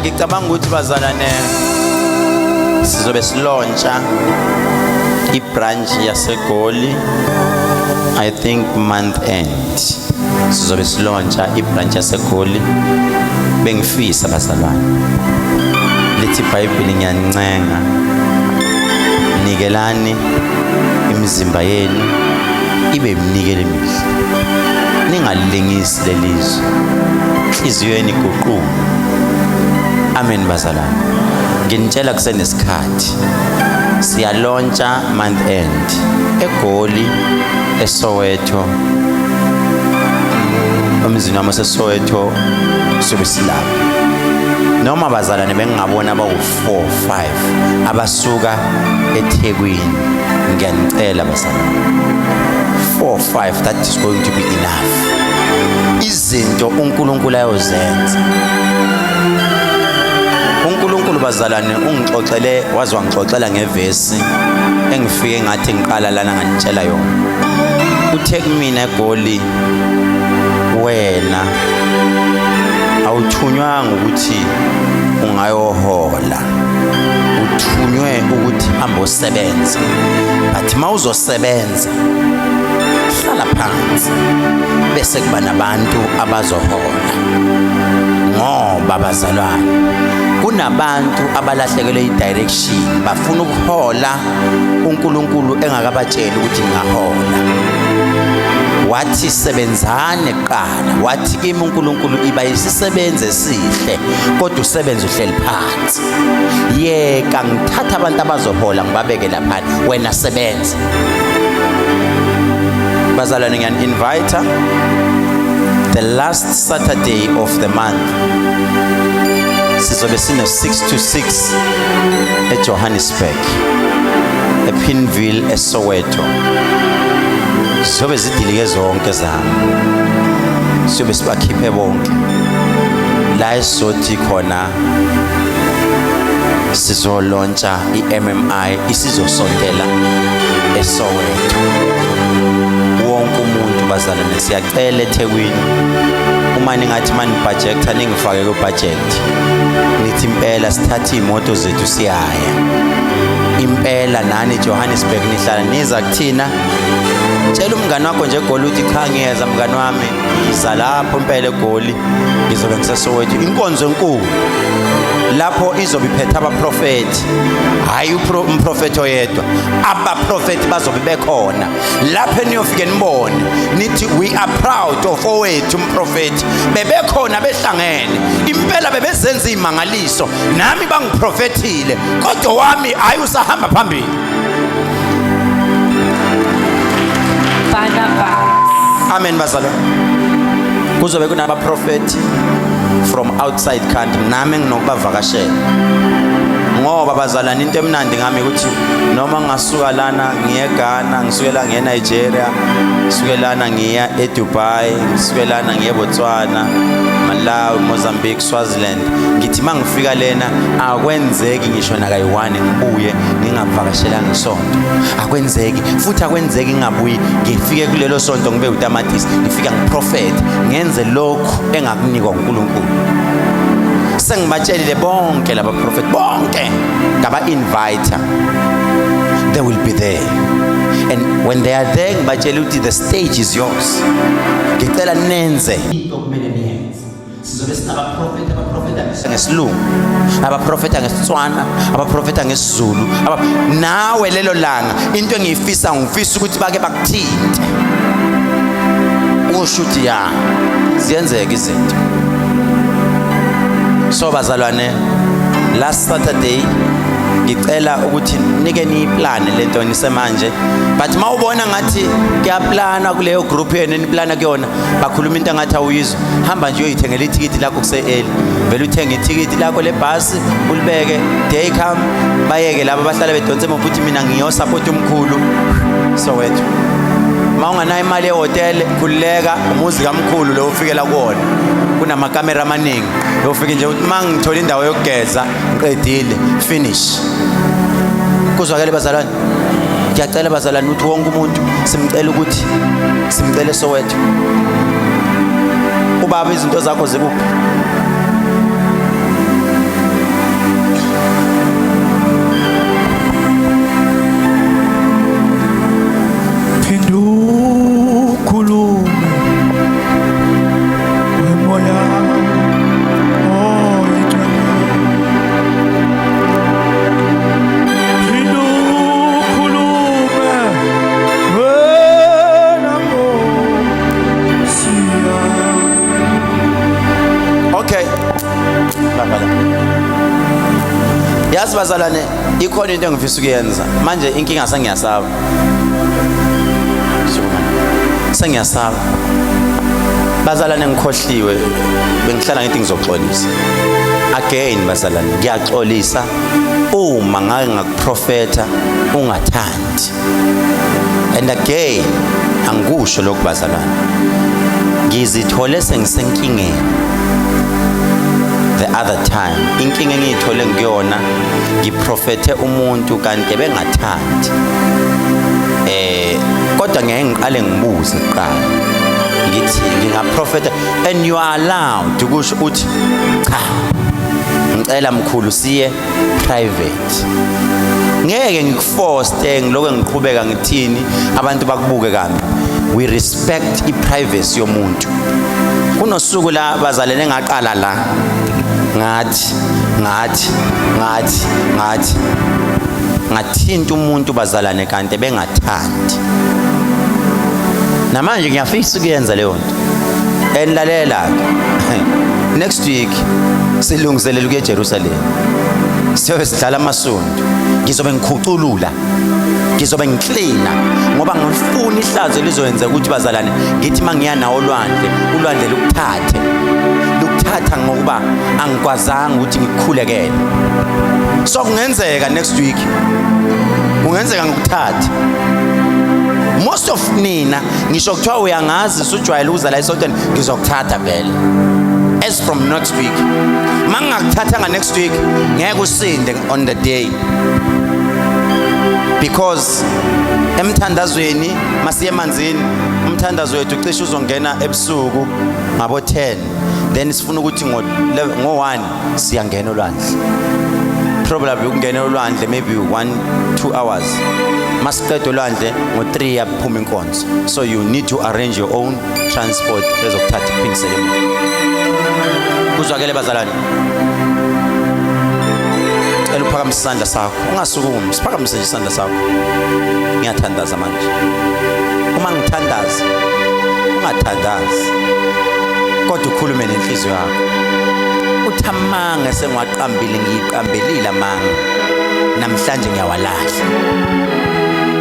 Ngicabanga ukuthi bazalwane sizobe silontsha ibranch yaseGoli, I think month end. Sizobe silontsha ibranch yaseGoli. Bengifisa bazalwane, lithi iBhayibheli, ngiyancenga, nikelani imizimba yenu ibe iminikelo emihle, ningalingisi lelizwe, inhliziyo yenu iguquke. Amen bazalwane. Nginitshela kusenesikhathi, siyalontsha month end eGoli, eSoweto, emzini wami waseSoweto siyobe silapho. Noma bazalwane bengingabona abawu-4 5 abasuka eThekwini, ngiyanicela bazalwane, 4 5, that is going to be enough. Izinto uNkulunkulu ayozenza, uNkulunkulu bazalwane ungixoxele, waze wangixoxela ngevesi engifike ngathi ngiqala lana nganitshela yona. Uthe kumina eGoli, wena awuthunywanga ukuthi ungayohola, uthunywe ukuthi hamba usebenze, but mawuzosebenza hlala phansi bese kuba nabantu abazohola, ngoba bazalwane kunabantu abalahlekelwe i-direction, bafuna ukuhola uNkulunkulu engakabatsheli ukuthi ngingahola. Wathi sebenzane kuqala, wathi kimi uNkulunkulu iba isisebenzi esihle, kodwa usebenze uhleli phansi. Yeka ngithatha abantu abazohola ngibabeke lapha, wena sebenza. Bazalwane, ngiyani-invite the last Saturday of the month, sizobe sino 6 to 6 eJohannesburg, ePineville, eSoweto. Sizobe zidilike zonke zami, siyobe sibakhiphe bonke la esizothi khona sizolontsha i-MMI, isizosontela eSoweto. Wonke umuntu bazalwane, siyacela eThekwini, uma ningathi manibudgeta ningifake ku-budget, nithi impela sithathe iy'moto zethu siyaya impela. Nani Johannesburg nihlala niza kuthina. Tshela umngani wakho nje eGoli uthi cha, ngiyeza mngani wami, ngiza lapho impela eGoli, ngizobe ngiseSoweto. Inkonzo enkulu lapho izobe iphethe abaprofethi, hayi umprofethi oyedwa, abaprofethi bazobe bekhona lapho. Eniyofike nibone nithi we are proud of owethu umprofethi, bebekhona behlangene impela, bebezenza imangaliso, nami bangiprofethile, kodwa wami hayi usahamba phambili. Barnabas. Amen bazalwane. Kuzobe kunabaprofethi from outside country, nami nginokubavakashela, ngoba bazalwane into emnandi ngami ukuthi noma ngingasuka lana ngiye eGhana, ngisuke la ngiye eNigeria, ngisuke lana ngiya eDubai, ngisuke lana ngiye eBotswana, Malawi, Mozambique, Swaziland, ngithi mangifika lena akwenzeki ngisho nakayi-one ngibuye ngingavakashelanga isonto, akwenzeki futhi akwenzeki ngingabuyi ngifike kulelo sonto ngibe utamatisi, ngifika ngiprofethe, ngenze lokhu engakunikwa uNkulunkulu. Sengibatshelile bonke laba prophet, bonke ngaba-invite, they will be there, and when they are there ngibatshela ukuthi the stage is yours, ngicela nenze into kumele niyenze. Sizobe sinabaprofeti abaprofeta ngesilungu, abaprofeta ngesitswana, abaprofeta ngesiZulu. Nawe lelo langa into engiyifisa, ngifisa ukuthi bake bakuthinte, usho ukuthi ya, ziyenzeka izinto. So bazalwane, last Saturday ngicela ukuthi nike niyiplane lento nisemanje, but mawubona ngathi kuyaplana kuleyo group yenu eniplana kuyona, bakhuluma into engathi awuyizwa, hamba nje uyoyithengela ithikithi lakho kuse-early, vele uthenge ithikithi lakho lebhasi ulibeke, day come, bayeke laba bahlala bedonse emuva, uthi mina ngiyosapota umkhulu Soweto. Ma unganayo imali ehhotele, khululeka, umuzi kamkhulu lo ufikela kuwona kunamakamera amaningi, uyofike nje uthi uma ngithola indawo yokugeza ngiqedile, finish. Kuzwakele bazalwane? Ngiyacela bazalwane ukuthi wonke umuntu simcela ukuthi simcele Soweto. Ubaba, izinto zakho zikuphi? Phindukhulume. Bazalwane, ikhona into engifisa ukuyenza manje. Inkinga, sengiyasaba. Sukuma. Sengiyasaba, bazalwane, ngikhohliwe. Bengihlala ngithi ngizoxolisa again. Bazalwane, ngiyaxolisa uma ngake ngakuprofetha ungathandi. And again, angikusho lokhu, bazalwane, ngizithole sengisenkingeni the other time. Inkinga engiyithole ngiyona, ngiprofethe umuntu kanti bengathandi, kodwa ngeke ngiqale ngibuze kuqala, ngithi ngingaprofetha? And you are allowed ukusho uthi, "Cha, ngicela mkhulu siye private." Ngeke ngikuforce, ngilokho ngiqhubeka ngithini, abantu bakubuke kabi. We respect i-privacy yomuntu. Kunosuku la, bazalene, ngaqala la ngathi ngathi ngathi ngathi ngathinta umuntu, bazalane, kanti bengathandi. Namanje ngiyafisa ukuyenza leyo nto. And lalela, next week silungiselela ukuya eJerusalem, siyobe sidlala amasundu. Ngizobe ngikhuculula, ngizobe ngiklina, ngoba ngifuna ihlazo lizoyenza ukuthi, bazalwane, ngithi mangiya nawo olwandle, ulwandle lukuthathe, lukuthatha, ngokuba angikwazanga ukuthi ngikukhulekele. So kungenzeka next week, kungenzeka ngikuthathe. Most of nina, ngisho kuthiwa uyangazi, usujwayele ukuza la esontweni, ngizokuthatha vele as from next week. Mangingakuthathanga next week, ngeke usinde on the day, because emthandazweni masiye emanzini, umthandazo wethu cishe uzongena ebusuku ngabo 10, then sifuna ukuthi ngo 1 siyangena olwandle. Probably ukungena olwandle maybe 1 2 hours. Masiqeda olwandle ngo 3 yaphuma inkonzo, so you need to arrange your own transport ezokuthatha iphindisele emuva. Kuzwakele, bazalwane? Cela uphakamise isandla sakho, ungasukumi, siphakamise nje isandla sakho. Ngiyathandaza manje. Uma ngithandaza, ungathandazi, kodwa ukhulume nenhliziyo yakho, uthi, "Amanga sengiwaqambile, ngiyiqambelile amanga, namhlanje ngiyawalahla."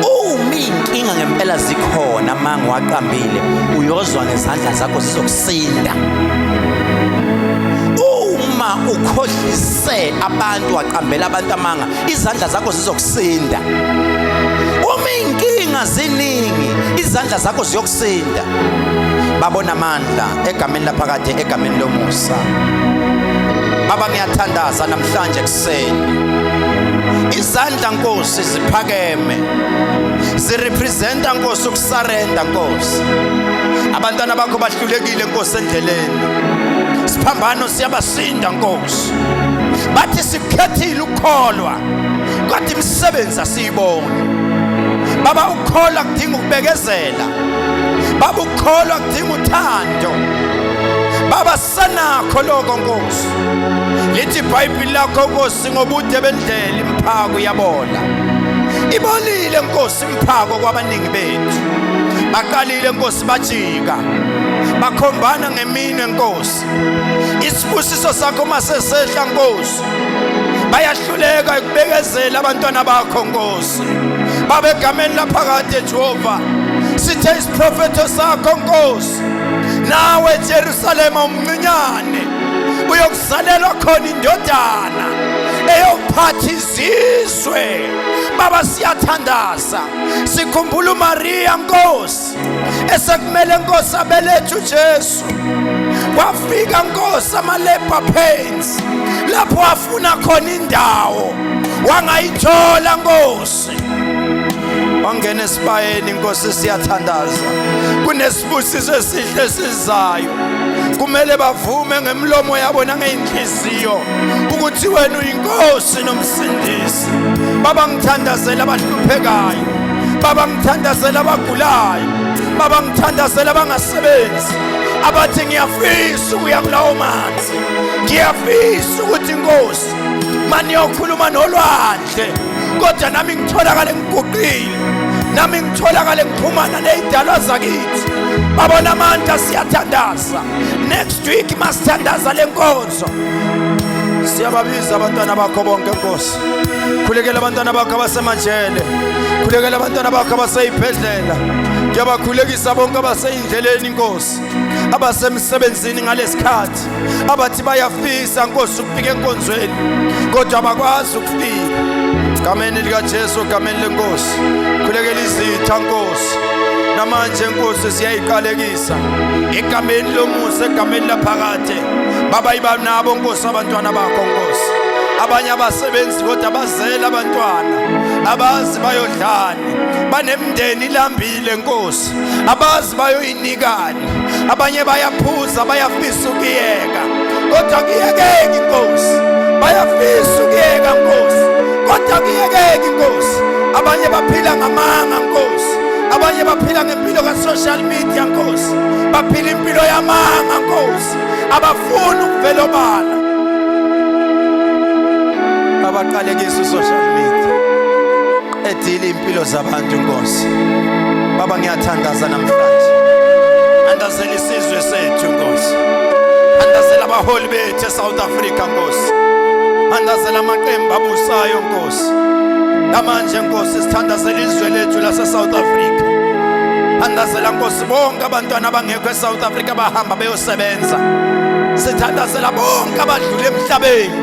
Uma iy'nkinga ngempela zikhona, amanga waqambile, uyozwa ngezandla zakho zizokusinda. Uma ukhohlise abantu, waqambela abantu amanga, izandla zakho zizokusinda. Uma iy'nkinga ziningi, izandla zakho ziyokusinda. Babona amandla egameni laphakade, egameni lomusa. Baba, ngiyathandaza namhlanje kuseni, izandla, Nkosi, ziphakeme, zirepresenta, Nkosi, ukusurrender. Nkosi, abantwana bakho bahlulekile, Nkosi, endleleni. Siphambano siyabasinda, Nkosi. Bathi sikhethile ukukholwa, kodwa imisebenzi asiyiboni. Baba, ukukholwa kudinga ukubekezela. Baba, ukukholwa kudinga uthando. Baba, sanakho lokho, Nkosi. Lithi iBhayibheli lakho, Nkosi, ngobude bendlela imphako uyabola. Ibolile, Nkosi, imphako kwabaningi bethu. Baqalile, Nkosi, bajika, bakhombana ngeminwe, Nkosi. Isibusiso sakho masesehla, Nkosi, bayahluleka ukubekezela abantwana bakho, Nkosi. Baba, egameni laphakade Jehova, sithe isiprofetho sakho, Nkosi, nawe Jerusalema umncinyane, uyokuzalelwa khona indodana eyophatha izizwe. Baba, siyathandaza, sikhumbula uMaria, Nkosi, esekumele, Nkosi, abelethe uJesu. Kwafika, Nkosi, ama-labor pains, lapho wafuna khona indawo wangayithola, Nkosi, wangena esibayeni. Nkosi, siyathandaza, kunesibusiso esihle esizayo. Kumele bavume ngemlomo yabo nangeyinhliziyo ukuthi wena uyinkosi nomsindisi. Baba, ngithandazela abahluphekayo. Baba, ngithandazela abagulayo. Baba, ngithandazela abangasebenzi, abathi, "Ngiyafisa ukuya kulawo manzi. Ngiyafisa ukuthi, Nkosi, maniyokhuluma nolwandle, kodwa nami ngitholakale ngiguqile, nami ngitholakale ngiphumana ney'dalwa zakithi." Babona amandla. Siyathandaza, next week masithandaza le nkonzo, siyababiza abantwana bakho bonke, Nkosi. Khulekela abantwana bakho abasemajele, khulekela abantwana bakho abaseyibhedlela. Ngiyabakhulekisa bonke abaseyindleleni Nkosi, abasemsebenzini ngalesikhathi, abathi bayafisa Nkosi ukufika enkonzweni kodwa abakwazi ukufika. Gameni likaJesu, gameni lenkosi, khulekela izitha Nkosi. Namanje Nkosi siyayiqalekisa egameni lomusa, egameni laphakade. Baba, iba nabo Nkosi abantwana bakho Nkosi. Abanye abasebenzi kodwa bazela abantwana, abazi bayodlani, banemndeni ilambile Nkosi, abazi bayoyinikani. Abanye bayaphuza, bayafisa ukuyeka kodwa kuyekeki Nkosi, bayafisa ukuyeka Nkosi kodwa kuyekeki Nkosi. Abanye baphila ngamanga Nkosi, abanye baphila ngempilo ka-social media Nkosi, baphila impilo yamanga Nkosi, abafuni ukuvela obala. Abaqalekisa u-social media edile impilo zabantu Nkosi. Baba, ngiyathandaza namhlanje, andazela isizwe sethu Nkosi, andazela abaholi bethu eSouth Africa Nkosi, andazela amaqembu abusayo Nkosi. Namanje Nkosi sithandazela izwe lethu lase South Africa. Andazela Nkosi bonke abantwana abangekho eSouth Africa bahamba beyosebenza. Sithandazela bonke abadlule emhlabeni,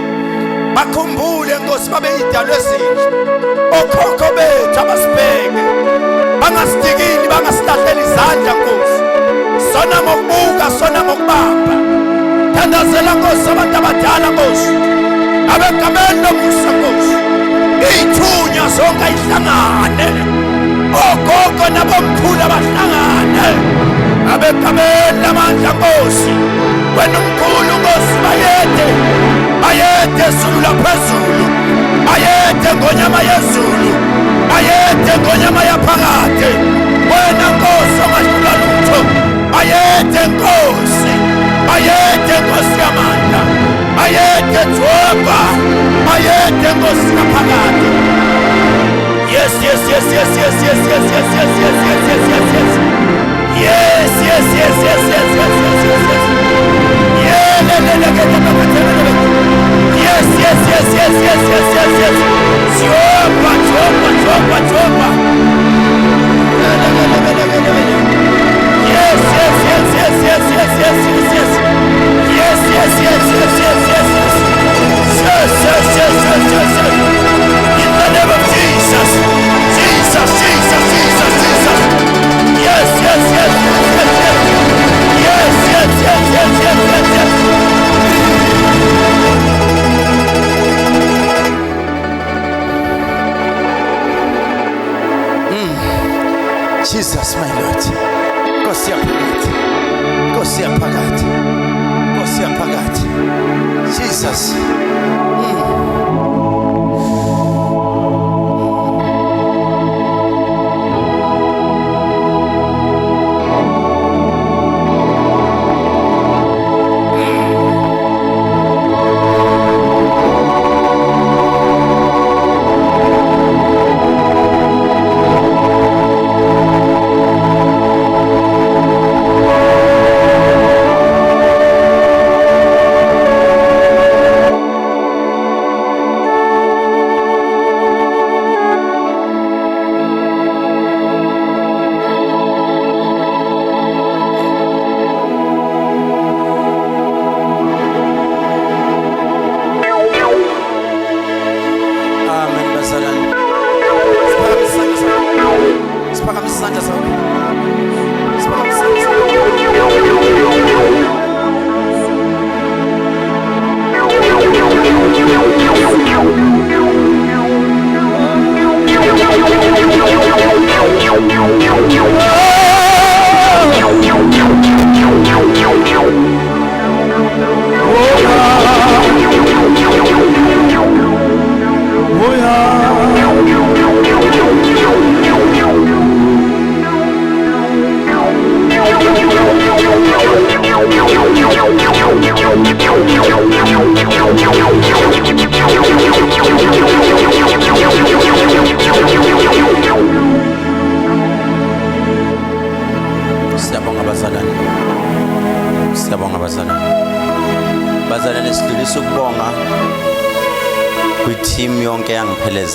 bakhumbule Nkosi babe idalwe ezinhle, okhokho bethu abasibheke, bangasidikili, bangasilahleli izandla Nkosi. Sona ngokubuka, sona ngokubamba. Thandazela Nkosi abantu abadala Nkosi, abegameni lomusa Nkosi, iy'thunya zonke ayihlangane, ogogo nabomkhulu abahlangane, abegameni lamandla Nkosi. Wena umkhulu Nkosi, bayede, bayede zulu laphezulu, bayede ngonyama yezulu, bayede ngonyama yaphakade. Wena Nkosi ongahlula lutho, bayede Nkosi, bayede Nkosi yamandla, bayede Jehova, bayede Nkosi yaphakade. Yes, yes, yes, yes, yes, yes, yes, yes, yes, yes, yes, yes, yes, yes. Yes, yes, yes, yes, yes, yes, yes, yes, yes. Yeah, le, le, le, le, le, le, le, le, le. Yes, yes, yes, yes, yes, yes, yes, yes. Jehova, Jehova, Jehova, Jehova. Le, le, le, le, le, le, le, le. Yes, yes, yes, yes, yes, yes, yes, yes, yes. Yes, yes, yes, yes, yes, yes, yes. Yes, yes, yes, yes, yes, yes. In the name of Jesus. Jesus, Jesus, Jesus, Jesus. Yes, yes, yes, yes, yes, yes. Yes, yes, yes, yes, yes, yes, yes. Jesus my Lord. Nkosi yaphakathi. Nkosi yaphakathi. Nkosi yaphakathi. Jesus.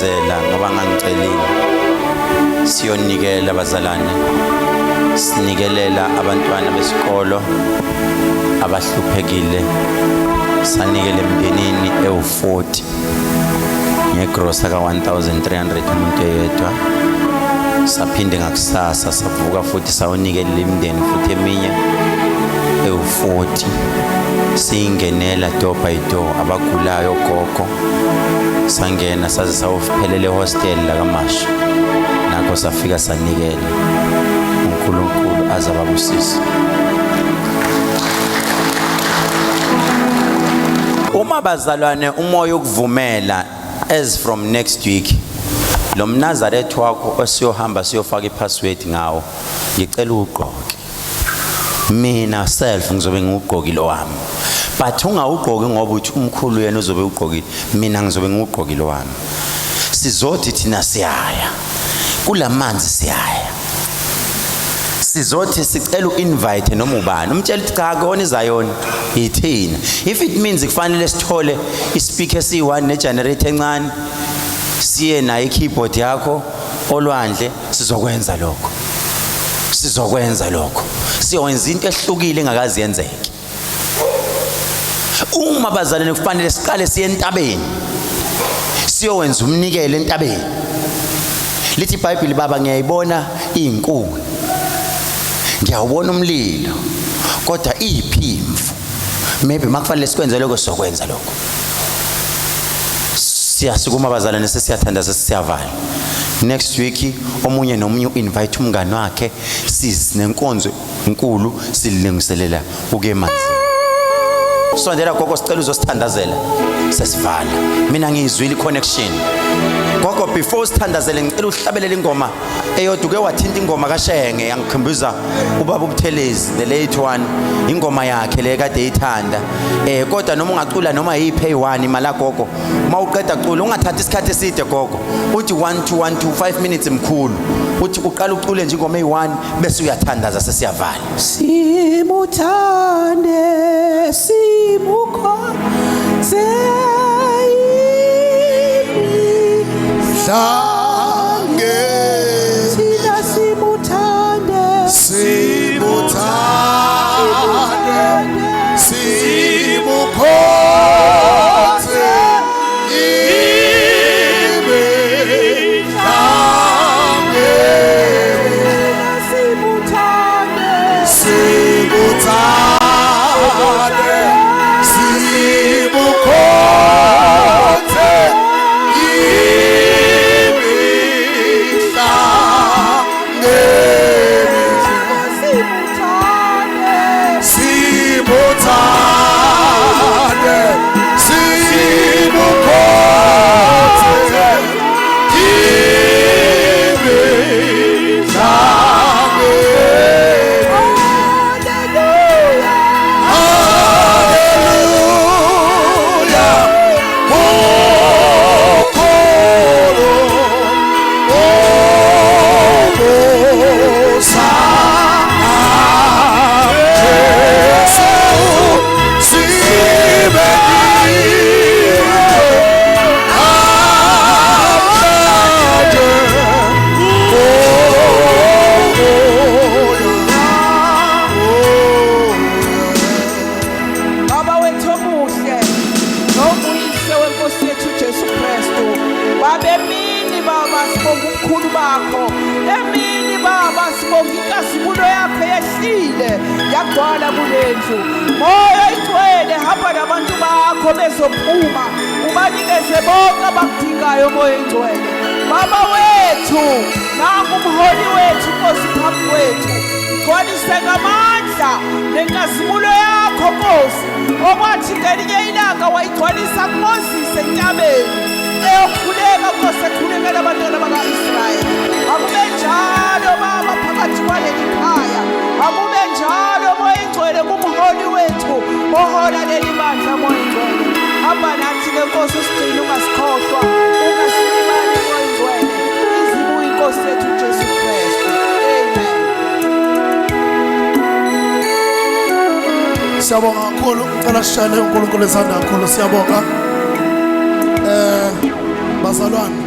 ngiyamthandazela ngoba ngangicelile. Siyonikela bazalwane. Sinikelela abantwana besikolo abahluphekile. Sanikele emndenini ewu-40 ngegrosa ka-1300 umuntu eyedwa. Saphinde ngakusasa savuka futhi sawunikelela imindeni futhi eminye ewu-40 siyingenela door by door abagulayo gogo sangena saze sawuphelela ehostel lakamashu nakho safika sanikela uNkulunkulu azababusise. Uma bazalwane umoya ukuvumela as from next week lo mnazaretha wakho osiyohamba siyofaka ipassword ngawo ngicela ugqoke. Mina self ngizobe ngiwugqokile wami, but ungawugqoki ngoba uthi umkhulu yena uzobe ugqokile, mina ngizobe ngiwugqokile wami. Sizothi thina siyaya kulamanzi, siyaya sizothi sicela uinvite noma ubani, umtshela ukuthi cha kona izayona ithina. If it means kufanele sithole ispeaker esiyi-1 negenerator encane siye nayo i-keyboard yakho olwandle, sizokwenza lokho, sizokwenza lokho, siyokwenza into ehlukile engakazi yenzeke. Uma bazalwane kufanele siqale siye entabeni siyowenza umnikelo entabeni, lithi iBhayibheli, baba ngiyayibona izinkuni, ngiyawubona umlilo, kodwa iphi imvu? Maybe makufanele sikwenze lokho, sizokwenza lokho. Siyasukuma bazalwane, sesiyathandaza, sesiyavala. Next week omunye nomunye uinvite umngani wakhe, sizinenkonzo enkulu silungiselela ukuya emanzini. Sondela gogo, sicela uzosithandazela sesivala. Mina ngiyizwile i-connection gogo. Before usithandazele ngicela uhlabelele ingoma eyodwa. Uke wathinta ingoma kaShenge, yangikhumbuza ubaba uButhelezi, the late one, ingoma yakhe le kade eyithanda. Kodwa noma ungacula noma yiphi eyi-one imali gogo, uma uqeda cula ungathathi isikhathi eside gogo, uthi 1 2 1 2 5 minutes mkhulu, uthi uqala ucule nje ingoma eyi-1 bese uyathandaza sesiyavala. Simuthande simukhonze. Hlange. Thina simuthande. Sibuthande sibukhonze imihla. Thina simuthande. Sibuthande sibukhonze imihla ngemihla. Simuthande. Sibuthande sibukhonze imihla ngemihla. Hallelujah. Haleluya, ukholo obusa Jesu sibe namhlanje. Oh, oh, Baba wethu omuhle nonguyise wenkosi yethu Jesu Kristu, Baba emini Baba sibonga ubukhulu bakho, emini Baba sibonga inkazimulo yakho yehlile yagcwala kulendlu. Moya igcwele, hamba nabantu bakho bezophuma, ubanikeze bonke abakudingayo. Moya ingcwele, Baba wethu, nangu umholi wethu Nkosi phambi kwethu, gcwalise ngamandla nenkazimulo yakho Nkosi, okwathi ngelinye ilanga wayigcwalisa kuMoses entabeni eyokhuleka Nkosi, ekhulekela abantwana baka-Israyeli. Akube njalo Baba phakathi kwaleli khaya, akube njalo Moya ingcwele kumholi wethu ohola leli bandla. Moya ingcwele, hamba nathi-ke Nkosi, usigcine, ungasikhohlwa, ungasilibali Moya ingcwele, izibuya inkosi yethu Jesu Kristu, amen. Siyabonga kakhulu, ngicela sishayele uNkulunkulu izandla kakhulu. Siyabonga. Bazalwane.